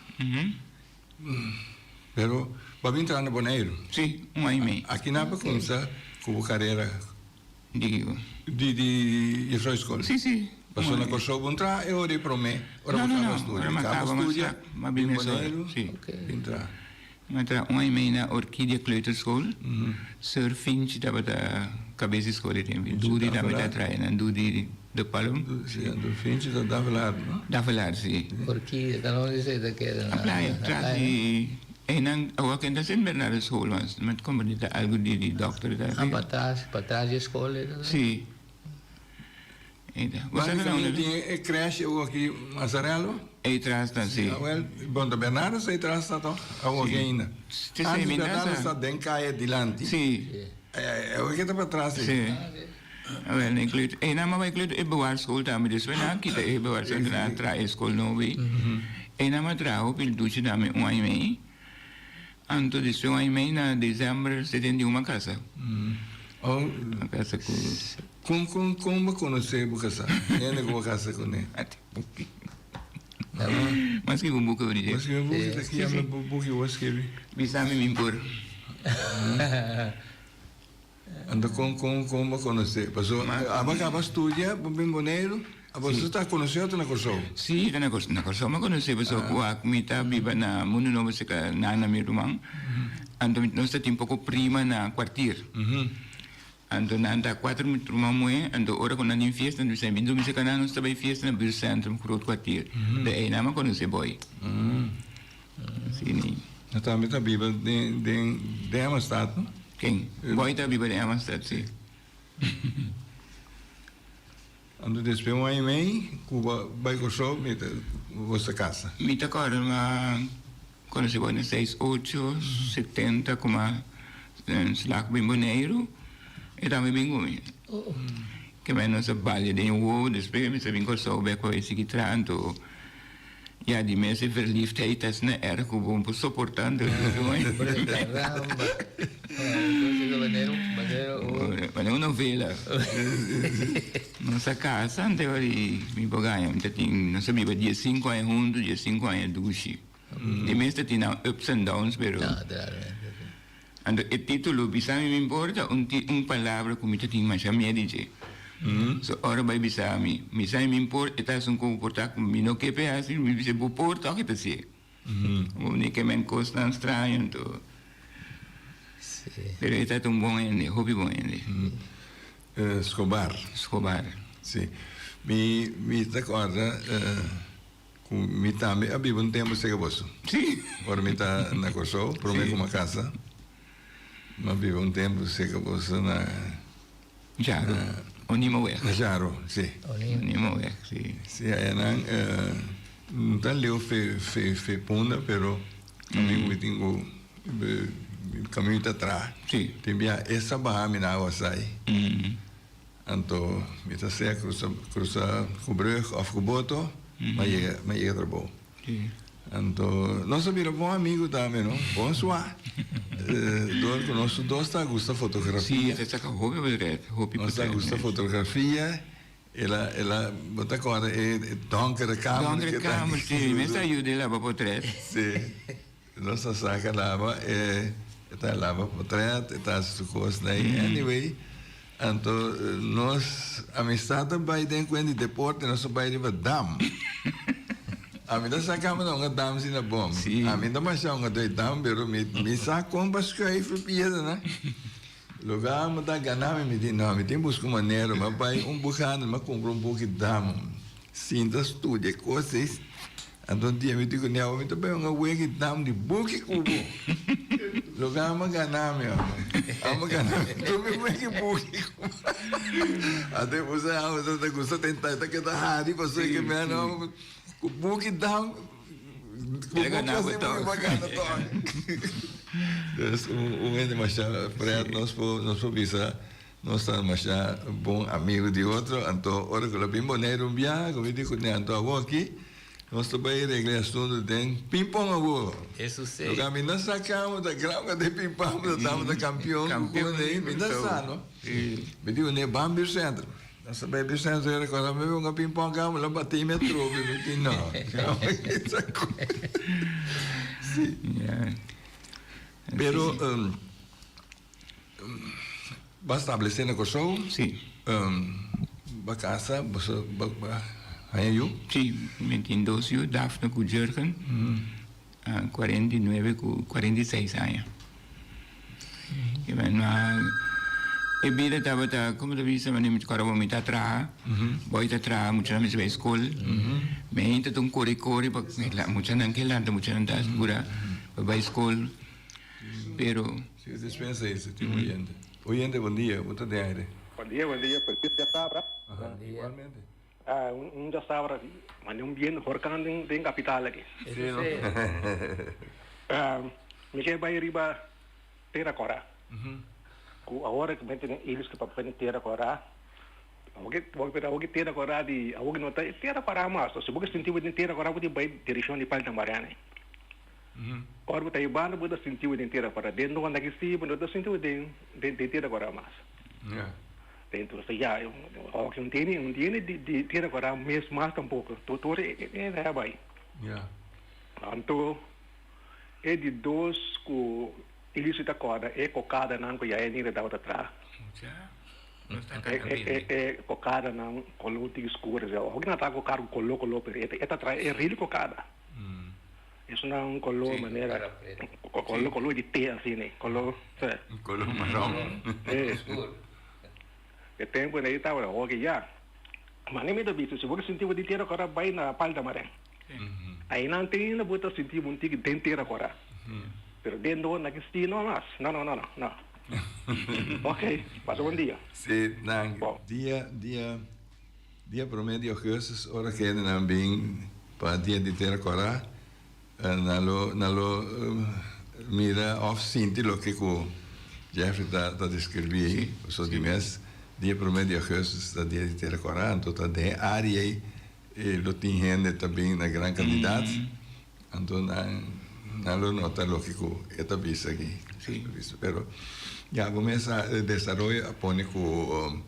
Speaker 2: pero bo a bin traha na Boneiru.
Speaker 4: Sí, un aña i mei.
Speaker 2: Aki nan bo a kuminsá ku bo karera
Speaker 4: Di kiko?
Speaker 2: Di di juffrouw skol.
Speaker 4: Sí, sí.
Speaker 2: Pasobra na Kòrsou bo no traha e ora ei promé, ora
Speaker 4: No,
Speaker 2: bo
Speaker 4: no,
Speaker 2: kaba
Speaker 4: no.
Speaker 2: studia.
Speaker 4: Ora mi a
Speaker 2: Kaba
Speaker 4: kaba,
Speaker 2: studia,
Speaker 4: mi a bin
Speaker 2: bin
Speaker 4: mesora.
Speaker 2: Boneiru,
Speaker 4: Sí.
Speaker 2: bin traha.
Speaker 4: Mi a traha un aña i mei na Orquídea Kleuterschool. Sir Finch tabata kabes di skol e tempu. Dudi tambe ta traha einan, Dudi de Palm.
Speaker 2: Sí, anto Finch ta Davelaar, no?
Speaker 4: Davelaar, sí.
Speaker 3: Orquídea, ta donde esei ta keda?
Speaker 4: Na playa, tras di einan, awor ke ta Sint Bernardus School, mas mi ta komprendé ta algu di di dòkter ta.
Speaker 3: Ah, patras, patras di e skol ei ta?
Speaker 4: Sí. Ei ta. Bo sa
Speaker 2: Banda
Speaker 4: ta
Speaker 2: kaminda
Speaker 4: unda?
Speaker 2: tin e crèche awor aki Mazzarello?
Speaker 4: Ei tras ta, sí.
Speaker 2: Awel, bon ta Bernardus ei tras ta tòg? Awor aki ainda.
Speaker 4: Sí, sí,
Speaker 2: Antes
Speaker 4: mi ta sa.
Speaker 2: Bernardus ta den kaya dilanti.
Speaker 4: Sí.
Speaker 2: Awor ke ta patras ei.
Speaker 4: Sí. Awel, na e kleuter, einan a bai kleuter e bewaarschool tambe, despues nan a kita e bewaarschool, nan a traha e skol nobo ei. Einan a traha hopi dushi tambe un aña i mei. Anto despues un aña i mei na december 71 mi a kasa.
Speaker 2: Oh.
Speaker 4: Mi a kasa ku.
Speaker 2: Kon kon kon bo konosé bo kasá? Hende ku bo kasa kuné?
Speaker 4: Mi a skibi un buki orí dje.
Speaker 2: Bo a skibi un buki? Ta kier bo buki bo a skibi?
Speaker 4: Bisa mi mi por.
Speaker 2: Anto kon kon kon bo konosé? Paso abo a kaba studia bo bin Boneiru, abo su ta konosé òf ta na Kòrsou?
Speaker 4: Sí, ta na Kòrsou. Na Kòrsou mi a konosé paso ku wak mi ta biba na Mundu Nobo serka nana mi ruman. Anto nos ta tin poko prima na kwartier. Anto nan ta kuater ruman muhé, anto ora ku nan tin fiesta nan bisa mi dumi serka nan nos ta bai fiesta na buurtcentrum Groot Kwartier. De einan mi a konosé Boy. Asina.
Speaker 2: Nan tambe ta biba den den den Amstad no?
Speaker 4: Ken? Boy ta biba den Amstad si.
Speaker 2: Anto despues un aña i mei ku bo bai Kòrsou mi ta bo ta kasa.
Speaker 4: Mi ta kòrda ma konosé bo na seis ocho setenta kuma slag bin Boneiru e tambe bin ku mi. Ke men nos a balia den e wowo despues mi sa bin Kòrsou bèk pa sigui traha anto. Ya di mes e verliefdheid ta asina erg ku bo no por soporta anto
Speaker 3: Caramba.
Speaker 4: Manera un novela. Nos a casa anto i mi por gaña mi ta tin nos a biba diesinku aña huntu diesinku aña dushi. Di mes ta tin nan ups and downs pero anto e titulo bisa mi mi importa un un palabra ku mi ta tin masha miedu di dje. So ora bai bisa mi, mi sa mi por e ta esun ku por ta ku mi no ke pe hasi, mi bisa bo por tok e ta hasié. Bo ni ke men kosnan straño anto. Pero e ta un bon hende, hopi bon hende.
Speaker 2: Escobar.
Speaker 4: Escobar.
Speaker 2: Si. Mi mi ta kòrda ku mi tambe a biba un tempu serka boso.
Speaker 4: Si.
Speaker 2: Ora mi ta na Kòrsou, promé ku mi a kasa, mi a biba un tempu serka boso na.
Speaker 4: Jaro, Onimoweg.
Speaker 2: Na Jaro, si.
Speaker 4: Onimoweg, si.
Speaker 2: Si, ayanan no ta leu fe fe fe Punda, pero kaminda ku mi tin ku kaminda mi ta traha.
Speaker 4: Si.
Speaker 2: Tin bia esa baha mi na awa sai. Anto mi ta sea krusa krusa ku brug òf ku boto, mi a yega mi a yega trabou. Anto nos a bira bon amigo tambe no, bon sua. Dor cu nos dos ta gusta fotografia.
Speaker 4: Si, ta saca hopi portret, hopi portret.
Speaker 2: Nos ta gusta fotografia, el a, el a, bo ta corda e donkere kamer.
Speaker 4: Donkere kamer, si, mi mester ayuda e laba portret.
Speaker 2: Si, nos ta saca laba e, e ta laba portret, e ta haci su cosnan ayi. Anyway, anto nos amistad ta bay den cuen di deporte, nos ta bay riba dam. Ami ta sa kama ta hunga dam asina bon.
Speaker 4: Sí.
Speaker 2: Ami ta masha hunga doi dam, pero mi mi sa kon pa schuif e piedranan. Loke mi ta gana mi, mi di no, mi tin buska un manera. Mi a bai un bugando, mi a kumpra un buki dam. Sinta studia e kos ei. Anto un dia mi di ku Nel, mi ta bai hunga wega i dam di buki ku bo. Loke amo gana mi, amo. Amo gana mi tur mi wega i buki ku bo. Anto e pusa amo ta gusta tenta, e ta keda hari pasobra ke mi ano ku buki dam ku
Speaker 4: El a
Speaker 2: bo
Speaker 4: gana bo
Speaker 2: kasi
Speaker 4: tòg.
Speaker 2: bo gana tòg. Dus un hende masha pret nos por nos por bisa. Nos ta masha bon amigo di otro, anto ora cu lo bin Boneiru un biaha, cu mi di cu ne, anto awor aki nos ta bay regla e asunto den ping-pong awor.
Speaker 3: Eso si.
Speaker 2: Loke ami no sa camo ta grau cu den ping-pong ta tamo ta campeon cu
Speaker 4: Campeon
Speaker 2: cu ne, mi no sa no. Mi di cu ne ban Buurcentrum. Nos ta bay Buurcentrum y recorda mi hunga ping-pong camo lo bati mi atrobe, mi di no. Si. Pero. Bo a stablesé na Kòrsou?
Speaker 4: Sí.
Speaker 2: Bo a kasa? Bo a haña yu?
Speaker 4: Sí, mi tin dos yu, Daphne ku Jurgen, 49 ku 46 aña. I bueno, e bida tabata, komo ta bisa, manera mi ta kòrda bo mi ta traha, boy ta traha, muchanan mester bai skol, mi henter ta un kore kore pa muchanan ke lanta, muchanan ta asegurá pa bai skol. Pero.
Speaker 2: Si es dispensa ese tin oyente. Oyente bon dia, bo ta den aire.
Speaker 5: Bon dia, bon dia, feliz djasabra.
Speaker 2: Bon dia. Igualmente.
Speaker 5: Ah, un un djasabra manda un bien horkan den den kapital aki.
Speaker 2: Si no.
Speaker 5: Ah, mi ke bai riba Tera Kora. Ku awor ku mi tene ilis ku papia di Tera Kora. Awor ke awor awor ke Tera Kora di awor ke no ta Tera Kora mas. Si bo ke sinti bo den Tera Kora bo tin bai direkshon di Palta Mariana. Ora bo ta yebando bo ta sinti bo den tera kora. Den donde ki si bo no ta sinti bo den den tera kora mas. Entonces ya oke un tiene un tiene di di tera kora mes mas tampoco. Tur tur e e a bai. Anto e di dos ku Elise ta kòrda e kokadanan ku ya e nira tabata traha. E e e kokadanan koló tin skur. Oke nan ta kokada ku koló koló pero e ta traha e ril kokada. Es una un color manera color color di té asina color sa.
Speaker 2: Color marron.
Speaker 5: E tempo ei tabata hopi ya. Mane mi ta bisa si bo ke sinti bo di tera kora bai na Palta Maren. Einan te ainda bo ta sinti bo un tiki den tera kora. Pero den do na ki si no mas. No no no no no. Ok, pasa bon dia.
Speaker 2: Si, danki. Dia dia. Dia promé di ougùstus, ora ku hendenan bin pa Dia di Tera Kòrá, nan lo nan lo mira òf sinti loke ku Jeffrey ta ta deskribí ei. Pasobra di mes dia promé di ougùstus ta Dia di Tera Kòrá, anto ta den e área ei e lo tin hende ta bin na gran kantidat, anto nan nan lo nota loke ku e ta bisa aki. Pero ya bo mes a desaroyo a pone ku.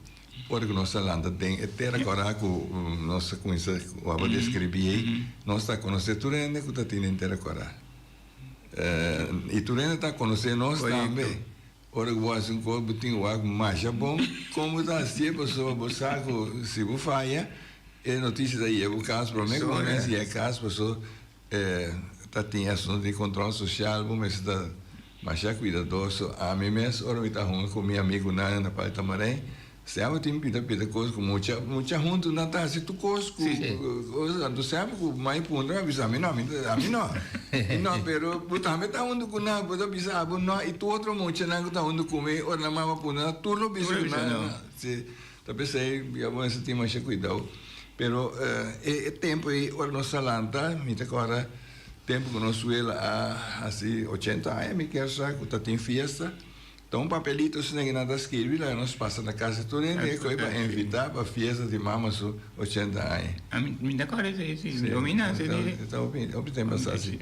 Speaker 2: Ora ku nos ta lanta den e tera kòrá ku nos a kuminsá waba deskribí ei, nos ta konosé tur hende ku ta tin den tera kòrá. I tur hende ta konosé nos tambe. Ora ku bo hasi un kos, bo tin wak masha bon kon bo ta hasié, pasobra bo sa ku si bo faya, e notisia ta yega bo kas promé ku bo mester yega kas, pasobra ta tin asuntu di kontròl sosial, bo mester ta masha kuidadoso. Ami mes ora mi ta hunga ku mi amigunan na Palta Marijn, semper tin pida pida kos ku mucha mucha huntu nan ta hasi tur kos ku kos, anto semper ku mai puntra mi a bisa ami no, ami no, mi no, pero bo tambe ta huntu ku nan, bo ta bisa abo no, i tur otro muchanan ku ta huntu ku mi ora nan mama puntra nan tur lo bisa ku nan, si. Ta p'esei ya bo mester tin masha kuidou. Pero e tempu ei ora nos a lanta, mi ta kòrda tempu ku nos wela a hasi ochenta aña, mi kier sa ku ta tin fiesta. Ta un papelito asina ku nan ta skirbi laga nos pasa na kas di tur hende e koe pa invitá pa fiesta di mama su ochenta aña.
Speaker 4: Mi ta kòrda esei, si. Mi a nase di.
Speaker 2: Ta hopi tempu pasá, si.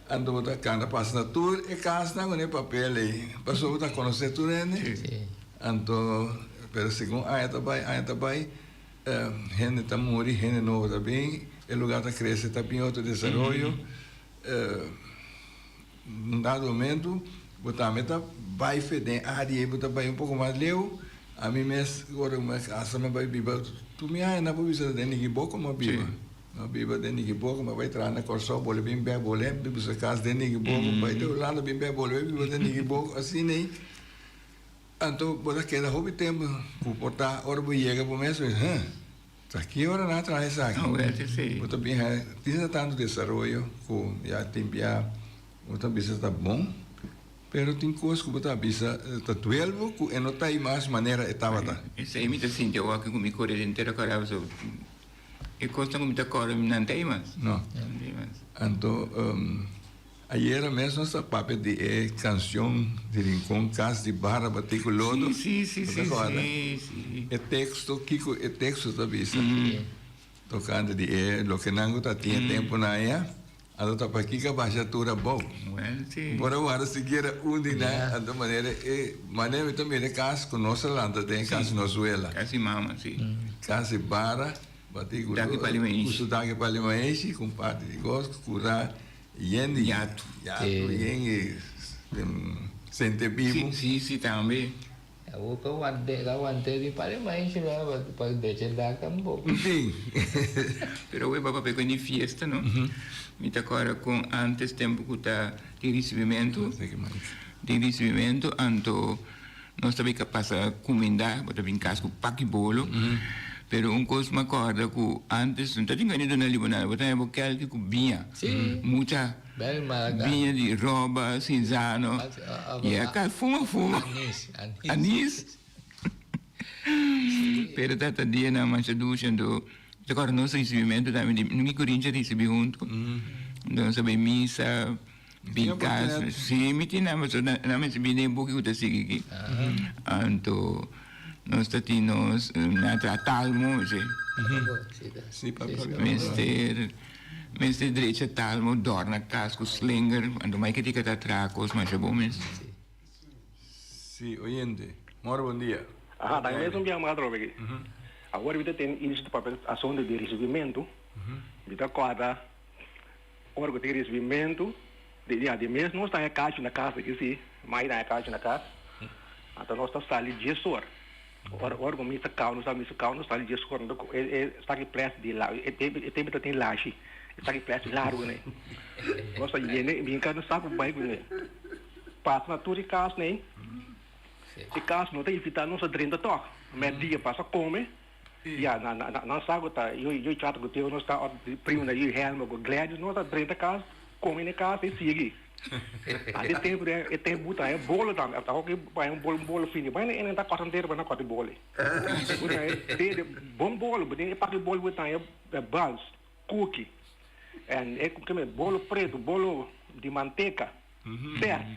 Speaker 2: Anto bo ta kanta pasa na tur e kasnan ku e papel ei, pasobra bo ta konosé tur hende. Anto, pero segun aña ta bai, aña ta bai, hende ta muri, hende nobo ta bin, e lugá ta krese, ta bin otro desaroyo. Un dado momento bo tambe ta bai fe den área ei, bo ta bai un poko mas leu. Ami mes, ora ku mi a kasa, mi a bai biba, tur mi añanan por bisa ta den Nikiboko mi a biba. Mi a biba den Nikiboko, mi a bai traha na Kòrsou, bolbe bin bèk, bolbe buska kas den Nikiboko, bai te Hulanda bin bèk, bolbe biba den Nikiboko, asina ei. Anto bo ta keda hopi tempu ku por ta ora bo yega bo mes bo bisa, huh, ta ki ora nan a traha esaki? Bo ta bin haña tin sa tantu desaroyo ku ya tin bia bo ta bisa ta bon, pero tin kos ku bo ta bisa ta duel bo ku e no ta ei mas manera e tabata.
Speaker 4: Esei mi ta sinti awor ku mi kore den tera kòrda pasobra e kosnan ku mi ta kòrda nan ta ei mas.
Speaker 2: No. Anto. Ayera mes nos ta papia di e cancion di Rincon Cas di Barra Batí cu Lodo.
Speaker 4: Sí, sí, sí,
Speaker 2: Bo ta corda?
Speaker 4: sí, sí.
Speaker 2: E texto, kico e texto ta bisa tocante di e loke nan cu ta tin e temponan aya, anto ta pakico a basha tur abou.
Speaker 4: Well, sí.
Speaker 2: Por a wara sikiera un di nan, anto manera e manera mi ta mira e cas cu nos a lanta den e cas di nos wela.
Speaker 4: Cas di mama, sí.
Speaker 2: Cas di barra batí cu
Speaker 4: Daki
Speaker 2: lodo,
Speaker 4: Palimaenshi.
Speaker 2: cu su daki Palimaenshi, cu un parti di cos, cura. Yen di
Speaker 4: Yatu.
Speaker 2: Yatu yen di sente bibu.
Speaker 4: Si, si tambe.
Speaker 3: Awor ka wante, ka wante di pare maishi la pa deche dak tampoco.
Speaker 2: Si.
Speaker 4: Pero awor bo papia con di fiesta no. Mi ta acorda con antes tempo cu ta tin ricibimentu, tin ricibimentu anto nos ta bin pasa cuminda, bo ta bin cas cu paki bolo. Pero un cos mi acorda cu antes no ta tin gana di duna limonada, bo ta haña bo kelki cu biña. Mucha biña di roba, cinzano, y a fuma fuma. Anis. Pero tata dianan masha dushi anto mi ta acorda nos ricibimento tambe di mi cu Rinchi a ricibi hunto. Anto nos a bay misa. Bin cas, si mi tin nan pasobra nan mester bini den buki ku ta sigui aki. Anto nos ta tin nos nan traha talmo si. Mester mester drecha talmo dòrna kas ku slinger anto mai ke tika ta traha kos masha bon mes.
Speaker 2: Si oyente, mor bon dia.
Speaker 5: Aha, ta mes un biaha mas atrobe aki. Awor mi ta tene inicio di papia asunto di ricibimentu, mi ta corda. Ora ku tin risibimentu di dia di mes nos ta haña kachu na kas aki si, mai ta haña kachu na kas, anto nos ta sali dies or. Ora ora ku misa kau nos ta misa kau nos sali dies or anto e e saki ples di la e tempu e tempu ta tin lashi e saki ples largu nei. Nos ta yena e bin kada saku bai kuné. Pasa na tur e kas nei, e kas no ta invitá nos a drenta tòg, mèrdia pasa kome. Ya, na, na, nan sa ku ta yu, yu chata ku tio nos ta òf primo na yu Helmer ku Gladys nos ta drenta kas, kome na e kas i sigui. A di tempu den e tempu ta e bolo tambe, ta hopi bai un bolo, un bolo fini, bai na e nan ta kòrta entero bai na kòrta e bolo. Bo ta e te bon bolo, bo tin e parti bolo bo ta e buns, cookie, en e keme bolo pretu, bolo di manteka, pers.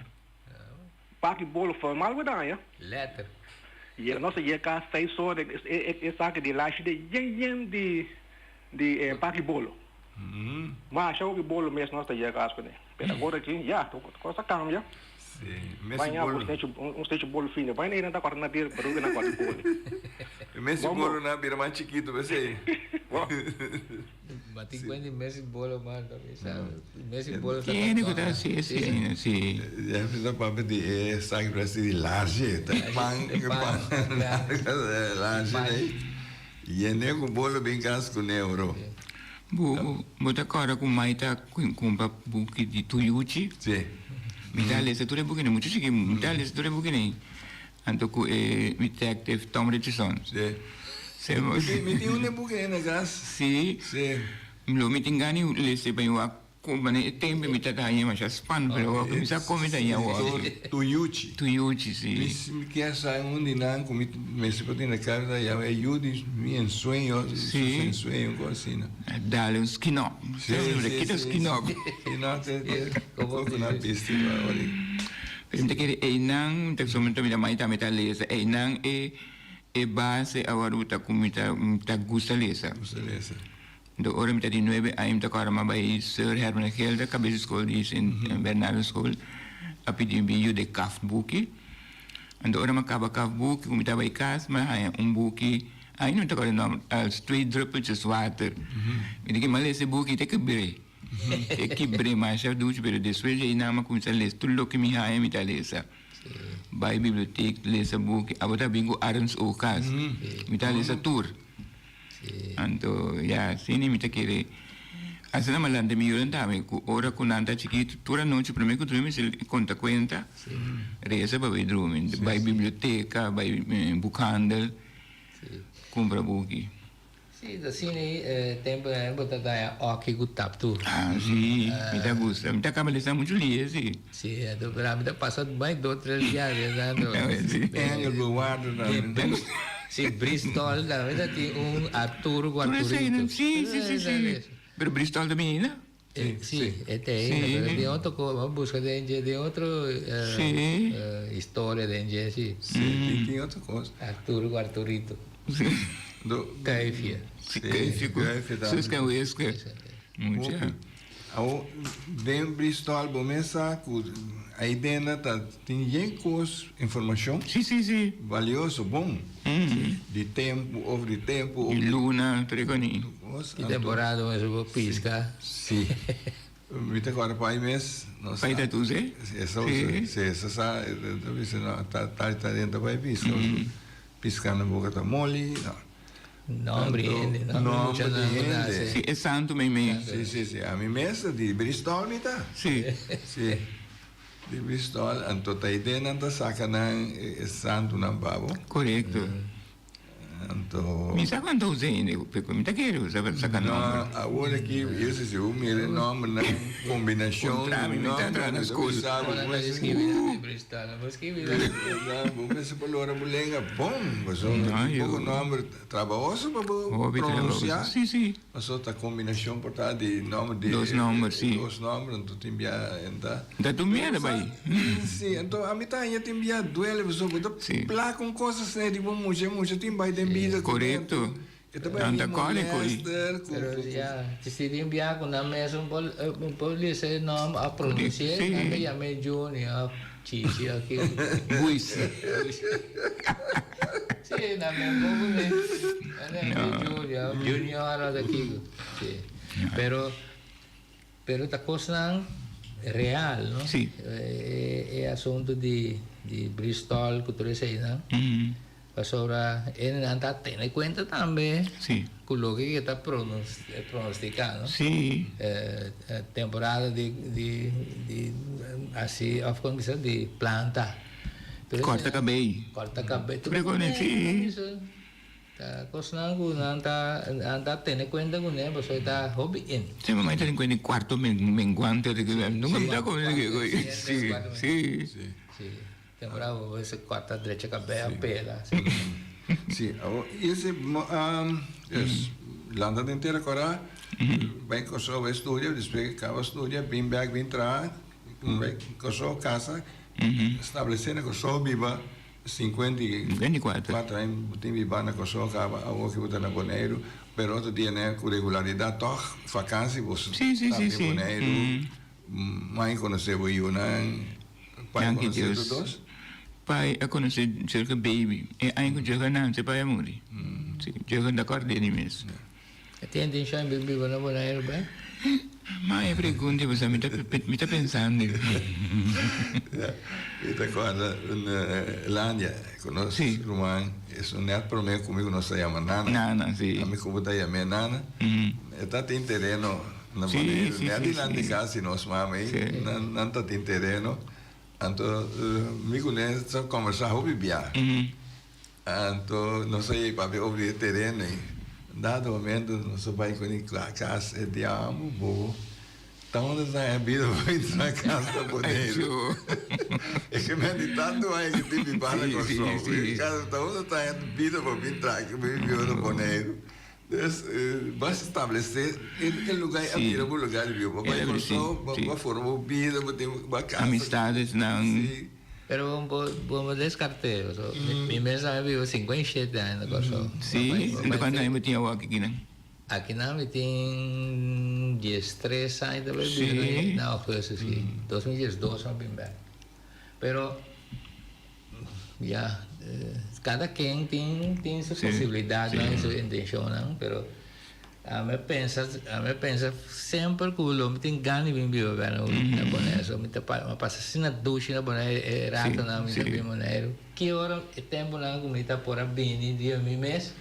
Speaker 5: Paki bolo formal bo daña.
Speaker 3: Letter.
Speaker 5: Yega nos a yega seis ora e e saki di lashi de yen yen di di e paki bolo. Masha hopi bolo mes nos ta yega as kuné. Pero agora aki ya kos a kambia.
Speaker 2: Si, mesi
Speaker 5: Baña
Speaker 2: bolo.
Speaker 5: un stechi un stechi bolo fini. Baña nan ta kòrta na dir pero nan kòrta bolo.
Speaker 2: E mesi bolo nan a bira mas chikitu p'esei.
Speaker 3: Ma tin kuen di mesi bolo man ta bisa. Mesi bolo ta
Speaker 4: Tiene ku ta hasi esei ainda, si.
Speaker 2: Ya mi ta papia di e saki presi di larshe, ta e pan, e pan larshe nei. Yene ku bolo bin kas ku neuro.
Speaker 4: Bo bo ta kòrda ku mai ta kumpra buki di Tuyuchi?
Speaker 2: Si.
Speaker 4: Mi ta lesa tur e bukinan, muchu chiki mi ta lesa tur e bukinan. Anto ku e detective Tom Richardson.
Speaker 2: Si.
Speaker 4: Si.
Speaker 2: Mi tin un e buki ei na kas.
Speaker 4: Si.
Speaker 2: Si.
Speaker 4: Lo mi tin gana di lesa pa mi wak ku manera e tempu mi ta haña masha span pero awor ku mi sa kon mi ta haña awor.
Speaker 2: Tuyuchi.
Speaker 4: Tuyuchi si.
Speaker 2: Mi kier sa un di nan ku mi mester por tin na kas ta yama e yu di mi ensueño.
Speaker 4: Si.
Speaker 2: Su ensueño un kos asina.
Speaker 4: Dale un skinop.
Speaker 2: Si si.
Speaker 4: Kita skinop.
Speaker 2: Si no te te koko nan bisti awor.
Speaker 4: Mi ta kere einan, ta somente mi ta mai tambe ta lesa, einan e e base awor bo ta ku mi ta mi ta gusta lesa.
Speaker 2: Gusta lesa.
Speaker 4: Enton ora mi ta di nuebe aña mi ta kòrda mi a bai Sir Hermenegildo kabes di skol di Sint Bernardo skol a pidi mi bin yuda e kaft buki. Enton ora mi a kaba kaft buki ku mi ta bai kas mi a haña un buki, ai no ta kòrda e nòmber, Als twee druppeltjes water. Mi di ke mi a lesa e buki te kebr'é. E kibr'é masha dushi pero despues di einan mi a kuminsá lesa tur loke mi haña mi ta lesa. Bai bibliotek lesa buki. Abo ta bin ku Arends Oog kas. Mi ta lesa tur. Anto ya asina mi ta kere asina mi a lanta mi yunan tambe ku ora ku nan ta chikitu tur anochi prome ku drumi mester konta kuenta resa pa bai drumi bai biblioteka bai boekhandel kumpra buki.
Speaker 3: Sí, ta asina e temponan bo ta daña oki ku tap tur.
Speaker 4: Ah sí, mi ta gusta. Mi ta kaba lesa muchu lie, sí.
Speaker 3: Sí, anto pero ami ta pasa bai dos tres dia lesando.
Speaker 4: Sí.
Speaker 2: Engel bewaarder tambe.
Speaker 3: Sí, Bristol tambe ta tin un Arturo ku Arturito.
Speaker 4: Sí, sí, sí, sí. Pero Bristol ta bini ainda?
Speaker 3: Sí, e ta ainda, pero den otro ko, bo buska den dje, den otro historia den dje, sí.
Speaker 2: Sí, tin otro kos.
Speaker 3: Arturo ku Arturito.
Speaker 4: Sí.
Speaker 3: Kuifje.
Speaker 4: Sí, Kuifje ku Suske en Wiske. Mucha.
Speaker 2: Awor, den Bristol bo mes sa ku ei dena ta tin yen kos, informashon.
Speaker 4: Sí, sí, sí.
Speaker 2: Valioso, bon. Di tempu, over di tempu.
Speaker 4: Di luna, tur e koni.
Speaker 3: Di temporada mes bo pisca.
Speaker 2: Sí. Mi ta kòrda pai mes.
Speaker 4: Pai ta tuze?
Speaker 2: Esa usa. Sí, esa sa, ta bisa no, ta ta ta den ta bai pisca. Pisca na boca ta moli, no.
Speaker 3: Nombre di hende,
Speaker 2: nombre di hende.
Speaker 4: Sí, e santu meimei.
Speaker 2: Sí, sí, sí. Ami mes ta di Bristol mi ta.
Speaker 4: Sí.
Speaker 2: Sí. Di Bristol, anto ta ide nan ta saca nan e santunan pa bo.
Speaker 4: Korekto.
Speaker 2: Anto.
Speaker 4: Mi sa cuanto usa hende, pero mi ta kere usa pa saca nomber.
Speaker 2: No, awor aki yo si bo mira e nombernan, combinacion
Speaker 4: Contra mi, mi ta traha na school.
Speaker 3: Bo nan ta skibi nan di Bristol, bo skibi nan.
Speaker 2: Bo mester por lora bo lenga bon, pasobra tin poco nomber trabahoso pa bo pronuncia.
Speaker 4: Si, si.
Speaker 2: Pasobra ta combinacion por ta di nomber di.
Speaker 4: Dos nomber, si.
Speaker 2: Dos nomber, anto tin bia enta.
Speaker 4: Ta tur mierda bai.
Speaker 2: Si, anto ami ta haña tin bia duele pasobra bo ta plaka un cos asina di bo mucha, e mucha tin bai den bida cu
Speaker 4: Corecto.
Speaker 2: E ta bai
Speaker 4: Nan ta
Speaker 2: bin
Speaker 4: kòre ku i.
Speaker 2: molester cu.
Speaker 3: Pero ya, si tin bia cu nan mes un por un por lesa e nomber of pronunci'e, nan ta yam'e Junior of Chichi of kiko.
Speaker 4: Buis.
Speaker 3: Sí, nan mes poco ne. Nan ta yam'e Junior, Junior of kiko. Sí. Pero, pero ta cosnan real, no?
Speaker 4: Sí.
Speaker 3: E asunto di di Bristol cu tur eseinan. Pasobra e nan ta tene cuenta tambe cu loke ke ta pronostica, no? Temporada di di di haci of con bisa di planta.
Speaker 4: Corta cabey.
Speaker 3: Corta cabey. Tur e Ta cosnan cu nan ta nan ta tene cuenta cune pasobra e ta hopi in.
Speaker 4: Si mama e tene cuenta di cuarto menguante nunca mi ta si si.
Speaker 3: Si. Temporada bo mester corta drecha cabey a pela.
Speaker 2: Si, awor ese dus lanta den tera kora bai Kòrsou bai studia despues kaba studia bin bek bin traha bai Kòrsou kasa establesé na Kòrsou biba 54 aña bo tin biba na Kòrsou kaba awor ke bo ta na Boneiru pero otro dia ne ku regularidat tòg vakansi bo ta den Boneiru Mai konosé bo yunan? Pai
Speaker 4: Danki
Speaker 2: konosé
Speaker 4: Dios.
Speaker 2: tur dos?
Speaker 4: Pai a konosé Jurgen baby. E aña ku Jurgen nanse pai a muri. Si, Jurgen ta kòrd'é di mes.
Speaker 3: E tin intenshon di bin biba na Boneiru bai?
Speaker 4: Ma e pregunta bo sa mi ta mi ta pensando.
Speaker 2: Ya, mi ta kòrda un Landia ku nos ruman esun nèt promé ku mi ku nos ta yama Nana.
Speaker 4: Nana, si.
Speaker 2: Ami ku bo ta yam'é Nana. E ta tin tereno. Na Boneiru, nèt dilanti di kas di nos mama ei, nan ta tin tereno. Anto mi ku ne sa kòmbersá hopi bia. Anto nos a yei papia over di e tereno ei. Dado momento nos a bai ku e kas, e diamu bo ta unda ta haña bida pa bin traha kas na Boneiru. E ke men di tantu aña ku tin bibá na Kòrsou. Ta unda ta haña bida pa bin traha biba na Boneiru. Dus, bo a stablesé e lugar a bira bo lugar di biba. Bo bai Kòrsou, bo a forma bo bida, bo tin bo a kasa.
Speaker 4: Amistadesnan.
Speaker 2: Sí.
Speaker 3: Pero bo bo deskart'é, pasobra mi mes a biba 57 aña na Kòrsou.
Speaker 4: Sí? Enta kuantu aña bo tin awor akinan?
Speaker 3: Akinan mi tin diestres aña ta bai biba na augustus, sí. 2012 mi a bin bèk. Pero. Ya, cada ken tin tin su posibilidadnan y su intencionnan, pero. Ami a pensa, ami a pensa semper ku lo mi tin gana di bin biba bek na Boneiru. So mi ta pa, mi a pasa asina dushi na Boneiru e ratonan mi ta bin Boneiru. Ki ora e temponan ku mi ta por a bini di mi mes,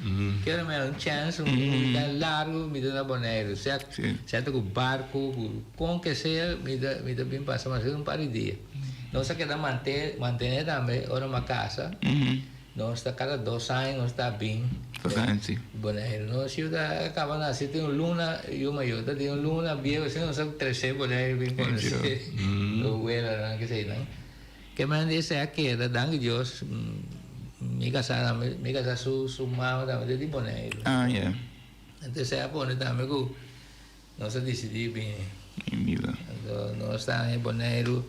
Speaker 3: ki ora mi a un chèns un weekend largu mi ta na Boneiru. Sea, sea ta ku barku, ku kon ke sea mi ta mi ta bin pasa mas un par di dia. Nos a keda mante, mantené tambe ora mi a kasa. Nos ta kada dos aña nos ta bin
Speaker 4: Vakantie.
Speaker 3: Boneiru. Nos yu ta kaba nase tin un luna, yu mayor ta tin un luna bieu asina nos a trese Boneiru bin konosé su welanan keseinan. Ke men di esei a keda, danki Dios, mi kasá tambe, mi kasá su su mama tambe ta di Boneiru.
Speaker 4: Ah ya.
Speaker 3: Entonces esei a pone tambe ku Nos a disidí bini.
Speaker 4: Bin biba.
Speaker 3: Anto nos ta haña Boneiru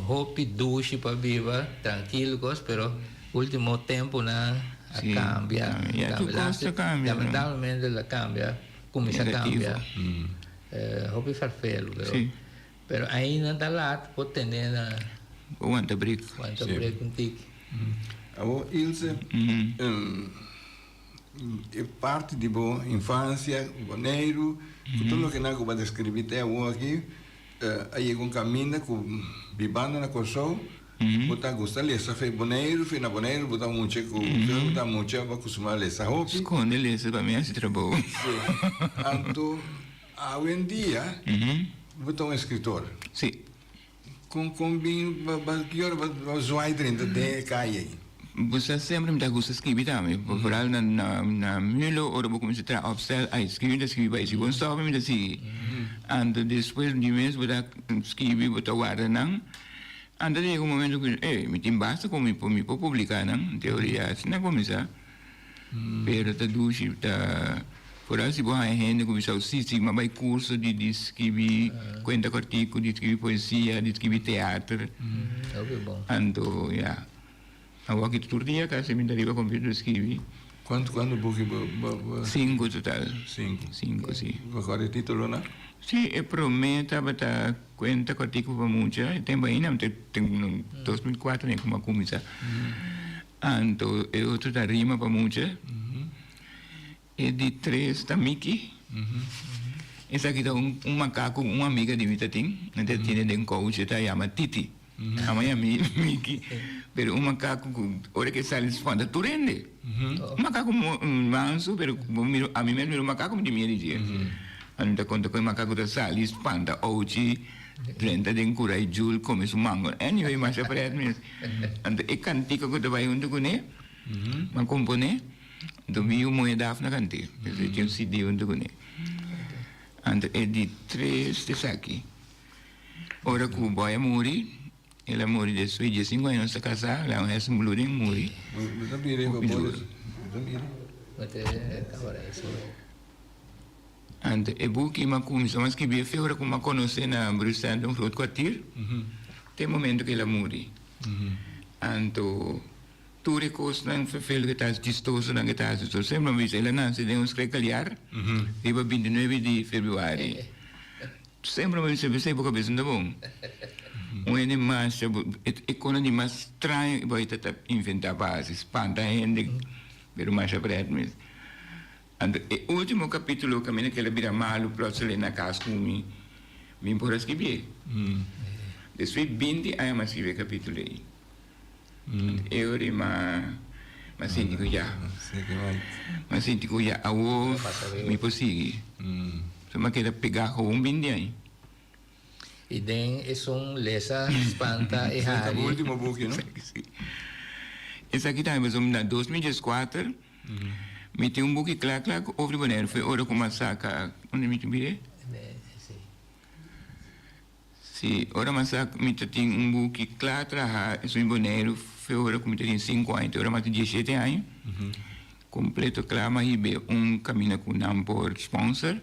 Speaker 3: hopi dushi pa biba, trankil kos, pero ultimo tempunan a kambia.
Speaker 4: Ya tur kos ta kambia.
Speaker 3: Lamentablemente el a kambia, kuminsá kambia. Hopi ferfelu, pero pero ainda ta lat por tene na.
Speaker 4: Por wanta brek.
Speaker 3: Wanta brek un tiki.
Speaker 2: Awor Ilse. E parti di bo infansia, Boneiru, ku tur loke nan ku bo a deskribí te awor aki, a yega un kaminda ku bibando na Kòrsou, bo ta gusta lesa fe Boneiru, fe na Boneiru bo ta mucha ku fe bo ta mucha bo a kustumá lesa hopi.
Speaker 4: Skonde lesa pa mi hasi trabou.
Speaker 2: Sí. Anto awendia bo ta un eskritor.
Speaker 4: Sí.
Speaker 2: Kon kon bin ba ba ki ora ba ba zwaai drenta den e kaya ei?
Speaker 4: Bo sa semper mi ta gusta skibi tambe, vooral na na na Mulo ora bo kuminsá traha opstel, ai skibi mi ta skibi bai, si bo stòp mi ta sigui. Anto despues di mes bo ta skibi bo ta warda nan, anto ta yega un momento ku ey mi tin basta ku mi por mi por publiká nan, en teoria asina a kuminsá. Pero ta dushi ta foral si bo haña hende ku bisa si si m'a bai kurso di di skibi kuenta kòrtiku, di skibi poesia, di skibi teater. Anto ya awor aki tur dia kasi mi ta riba computer skibi.
Speaker 2: Kuantu kuantu buki bo bo.
Speaker 4: Sinku total.
Speaker 2: Sinku.
Speaker 4: Sinku si.
Speaker 2: Bo kòrda e titulonan?
Speaker 4: Si e promé tabata kuenta kòrtiku pa mucha e tempu ainda mi ta tin 2004 mi a kuma kuminsá. Anto e otro ta rima pa mucha. E di tres ta Mickey. Esaki ta un un makaku un amiga di mi ta tin. Nan ta tene den kouchi, e ta yama Titi. Amo yama Mickey. Pero un makaku ku ora ke sali spanta tur hende. Un makaku mansu pero bo mira ami mes mira un makaku mi tin miedu di dje. Ami ta konta ku e makaku ta sali spanta ouchi. Drenta den kura i Jul kome su mango. Anyway, masha pret mes. Anto e kantika ku ta bai huntu kuné, m'a komponé, anto mi yu muhé Dafna kant'é. Esei tin un CD huntu kuné. Anto e di tres ta esaki. Ora ku Boy a muri, el a muri despues di diesinku aña nos ta kasá, el a un hersenbloeding muri.
Speaker 2: Bo ta mira
Speaker 4: Hopi duru.
Speaker 2: Bo ta mira.
Speaker 3: Bo ta kaba eso.
Speaker 4: Anto e buki m'a cuminsa m'a scribi e ora cu m'a conoce na Bruxelles un groot kwartier te momento cu el a muri. Anto tur e cosnan vervelend cu e ta haci, chistosonan cu e ta haci, so semper m'a bisa el a nace den un schrikkeljaar riba bintinuebe di februari. Semper m'a bisa esey bo cabeza no ta bon. Un hende masha e cosnan di mas straño cu bo ta ta inventa pa haci, spanta hende pero masha pret mes. Anto e ultimo capitulo caminda cu el a bira malu plotseling na cas cu mi, mi por a scribié. Despues binti aña mi a scribi e capitulo ei. Anto e ora ei m'a sinti cu ya, m'a sinti cu ya awor mi por sigui. So m'a keda pega gewoon binti aña.
Speaker 3: I den esun lesa spanta e
Speaker 2: Esaki ta
Speaker 3: hari.
Speaker 2: bo ultimo buki, no?
Speaker 4: Si. Esaki tambe pasobra na 2014 mi tin un buki kla kla ku over di Boneiru. Foi ora ku mi a saka, unda mi tin bire? Si, ora mi a saka mi ta tin un buki kla traha esun di Boneiru foi ora ku mi ta tin sinku aña. Te ora mi a tin diesshete aña. Completo cla ma hibe un camina cu nan por sponsor.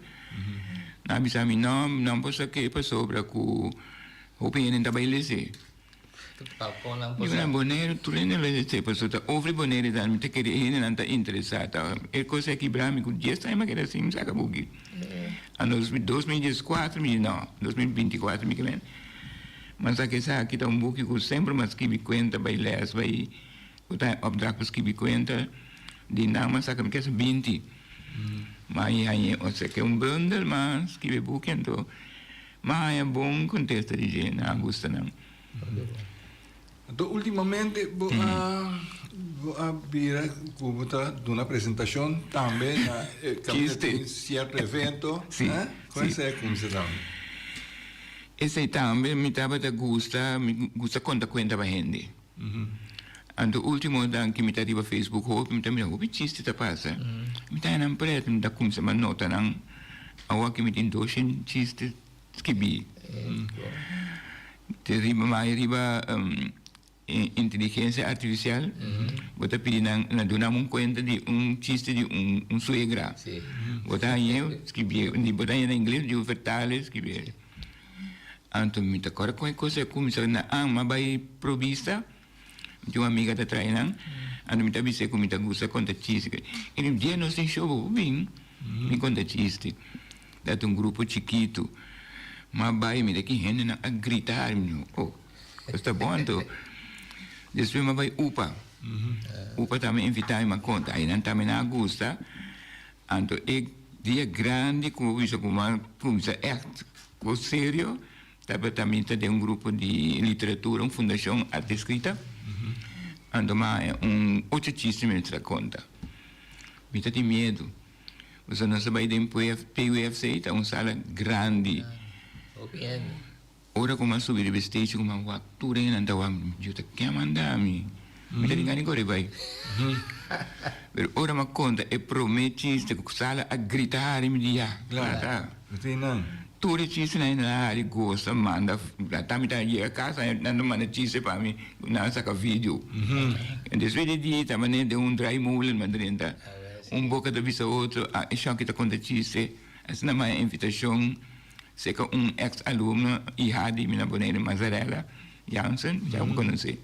Speaker 4: Nan a bisa mi no, nan por sa ke pasobra cu hopi hende ta bay lese. Digo nan Boneiru tur hende bay lese pasobra ta over Boneiru dan mi ta kere e hendenan ta interesa ta e cos a kibra mi cu dies aña mi a keda sin saca buki. Anto 2014 mi di no, 2024 mi kimen mi a saca esaki ta un buki cu semper mi a skibi cuenta bay les bay. Bo ta opdracht pa skibi kuenta di nan, ma saka mi kesa 20. M'a haña osea ke un bundel m'a skibi buki anto m'a haña bon kontesta di dje, nan a gusta nan.
Speaker 2: Anto ultimamente bo a bo a bira ku bo ta duna presentashon tambe na e kaminda tin sierto evento.
Speaker 4: Si,
Speaker 2: Kon esei a kuminsá tambe?
Speaker 4: Esei tambe mi tabata gusta, mi gusta konta kuenta pa hende. Anto ultimo dan ki mi ta riba Facebook hopi mi ta mira hopi chiste ta pasa. Mi ta haña nan pret, mi ta kuminsá ma nota nan. Awor ki mi tin doshen chiste skibí. Te riba mai riba inteligencia artificial bo ta pidi nan nan duna un cuenta di un chiste di un un suegra. Bo ta hañ'é skibié bo ta hañ'é na ingles di vertal'é skibié. Anto mi ta kòrda kon e kos a kuminsá na an m'a bai Provista mi tin un amiga ta trae nan anto mi ta bis'é ku mi ta gusta konta chiste e di dje nos tin show bo por bin mi konta chiste. Ta un grupo chikitu. M'a bai mira ki hendenan a grita hari mi dijo, oh, es ta bon anto. Despues m'a bai upa. Upa tambe invita mi, m'a konta. Ainan tambe nan a gusta. Anto e dia grandi ku bo bisa ku m'a kuminsá ègt kos serio tabata mi ta den un grupo di literatura, un fundashon Arte Eskrita. Anto m'a haña un ocho chiste mi mester a konta. Mi ta tin miedu. Pasobra nos a bai den PUFC, ta un sala grandi. Ora ku mi a subi riba e stage ku mi a wak tur hendenan ta wak mi, yo ta ken a manda mi? Mi ta ringa di kore bai. Pero ora mi a konta e prome chiste ku sala a grita hari mi di ya, ta. Tur e chistenan hende a hari gosa manda, ta mi ta yega kas nan ta manda chiste pa mi, nan a saka video. Despues di dia ta manera den un draaimolen mi a drenta. Un boka ta bisa otro, ah, e shòki ta konta chiste. Asina mi haña invitashon serka un eks alumno iha di mi na Bonaire, Mazarella Jansen, ya bo konosé.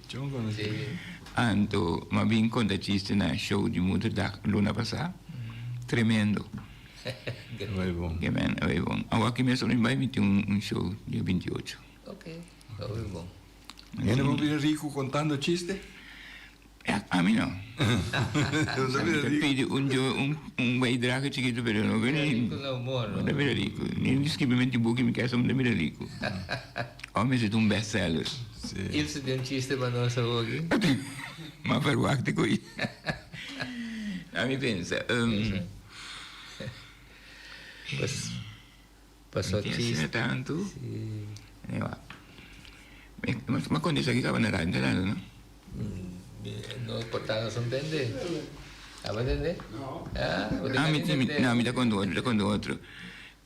Speaker 4: Anto mi a bin konta chiste na show di Moederdag luna pasá. Tremendo.
Speaker 2: Bai bon.
Speaker 4: Ke men, bai bon. Awor aki mes ora mi bai mi tin un show dia 28.
Speaker 3: Ok, bai bon.
Speaker 2: Hende por bira riku kontando chiste?
Speaker 4: Ami no. Mi ta pidi un jo un un bijdrage chikitu pero no bira riku. No ta bira riku. Ni skibimento di buki mi kesa mi ta bira riku. Of mi ta un bestseller.
Speaker 3: Ilse tin un chiste pa nos awoki.
Speaker 4: Ma verwachti ku Ami pensa.
Speaker 3: Paso
Speaker 4: Mi tin asina tantu. Ma konta esaki kaba na radio, no no?
Speaker 3: No por ta nos no tende. Abo tende?
Speaker 4: No. Ah, mi tin, no, mi ta konta otro, mi ta konta otro.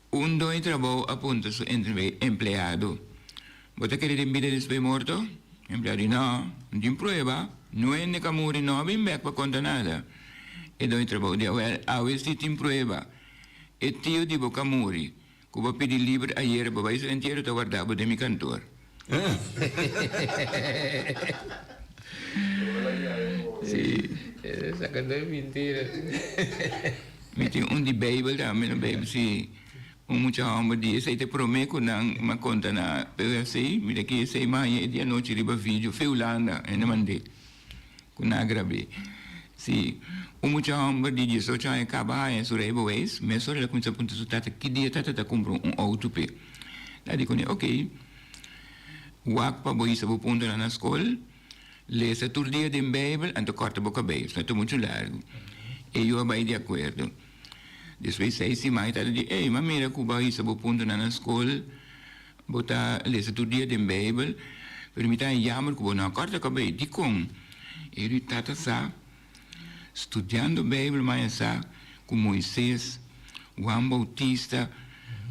Speaker 4: Un doño di trabou a puntra su empleado, Bo ta kere den bida despues morto? Empleado di, No, no tin prueba. No hende ka muri no a bin bek pa konta nada. E doño di trabou di, Awel, awe si tin prueba. E tio di bo ka muri, ku bo pidi liber ayera bo bai su entiero ta warda bo den mi kantor.
Speaker 3: Sí.
Speaker 4: Mi tin un di Beibel tambe na Beibel si un mucha homber di esei ta prome ku nan m'a konta na PUFC mi ta ki esei m'a haña e di anochi riba video fe Hulanda hende mand'é. Ku nan a grab'é. Si un mucha hòmber di diesocho aña kaba haña su reibeweis, mesora el a kuminsá puntra su tata ki dia tata ta kumpra un outo p'e. El a di kuné, Oké, wak pa bo hisa bo puntonan na skol, lesa tur dia den Beibel, anto kòrta bo kabei, esei ta muchu largu. E yu a bai di akuerdo. Despues seis siman e tata di, Ey, m'a mira ku bo a hisa bo puntonan na skol, Bo ta lesa tur dia den Beibel, pero mi ta haña jammer ku bo no a kòrta kabei. Dikon? E di tata sa, studiando Beibel mi a haña sa ku Moises, Juan Boutista,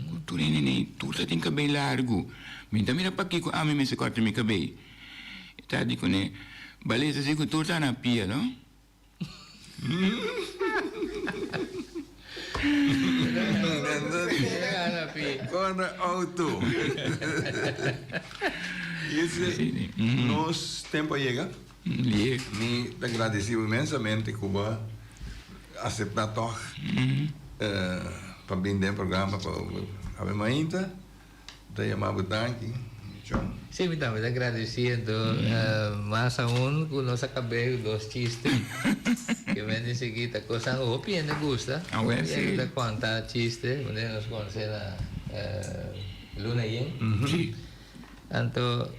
Speaker 4: ku tur hende nei, tur ta tin kabei largu. Mi ta mira pakiko ami mester kòrta mi kabei. E tata di kuné, Bo a lesa si ku tur ta na pia, no?
Speaker 2: Corre auto. Ilse, nos tempo a yega. Mi ta gradeci bo inmensamente cu bo a acepta toch pa bin den programa pa Ave Mainta. Ta yama bo danki. John.
Speaker 3: Sí, mi tambe ta agradesí anto mas aun ku nos a kab'é ku dos chiste ke men di sigui ta kosnan ku hopi hende gusta.
Speaker 4: Awe
Speaker 3: Hopi
Speaker 4: sí.
Speaker 3: hende ta konta chiste, manera nos konosé na Luna Yen.
Speaker 4: Sí.
Speaker 3: Anto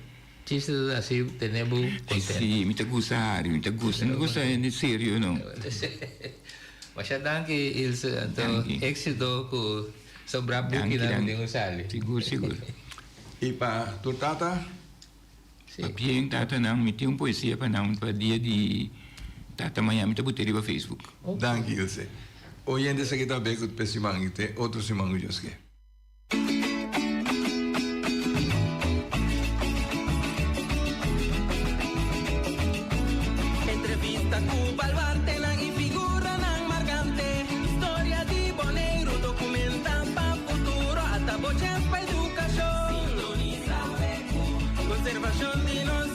Speaker 3: chiste ta hasi tene bo kontento.
Speaker 4: Sí, mi ta gusta hari, mi ta gusta, mi no gusta hende serio no.
Speaker 3: Masha danki Ilse, anto
Speaker 4: Danki.
Speaker 3: éxito ku sobra
Speaker 4: Danki,
Speaker 3: bukinan ku
Speaker 4: danki.
Speaker 3: tin ku sali.
Speaker 4: Sigur, sigur.
Speaker 2: I pa tur tata?
Speaker 3: Sí.
Speaker 4: Pabien tatanan, mi tin un poesia pa nan pa dia di tata mañana mi ta bot'é riba Facebook.
Speaker 2: Danki Ilse. Oyente esaki ta be ku p'e siman i te otro siman ku Dios ke.
Speaker 1: Entrevista ku baluartenan i figuranan markante. Historia di Boneiru dokumentá pa futuro. Ata bo chèns pa edukashon. Sintonisa BQ. Konservashon di nos.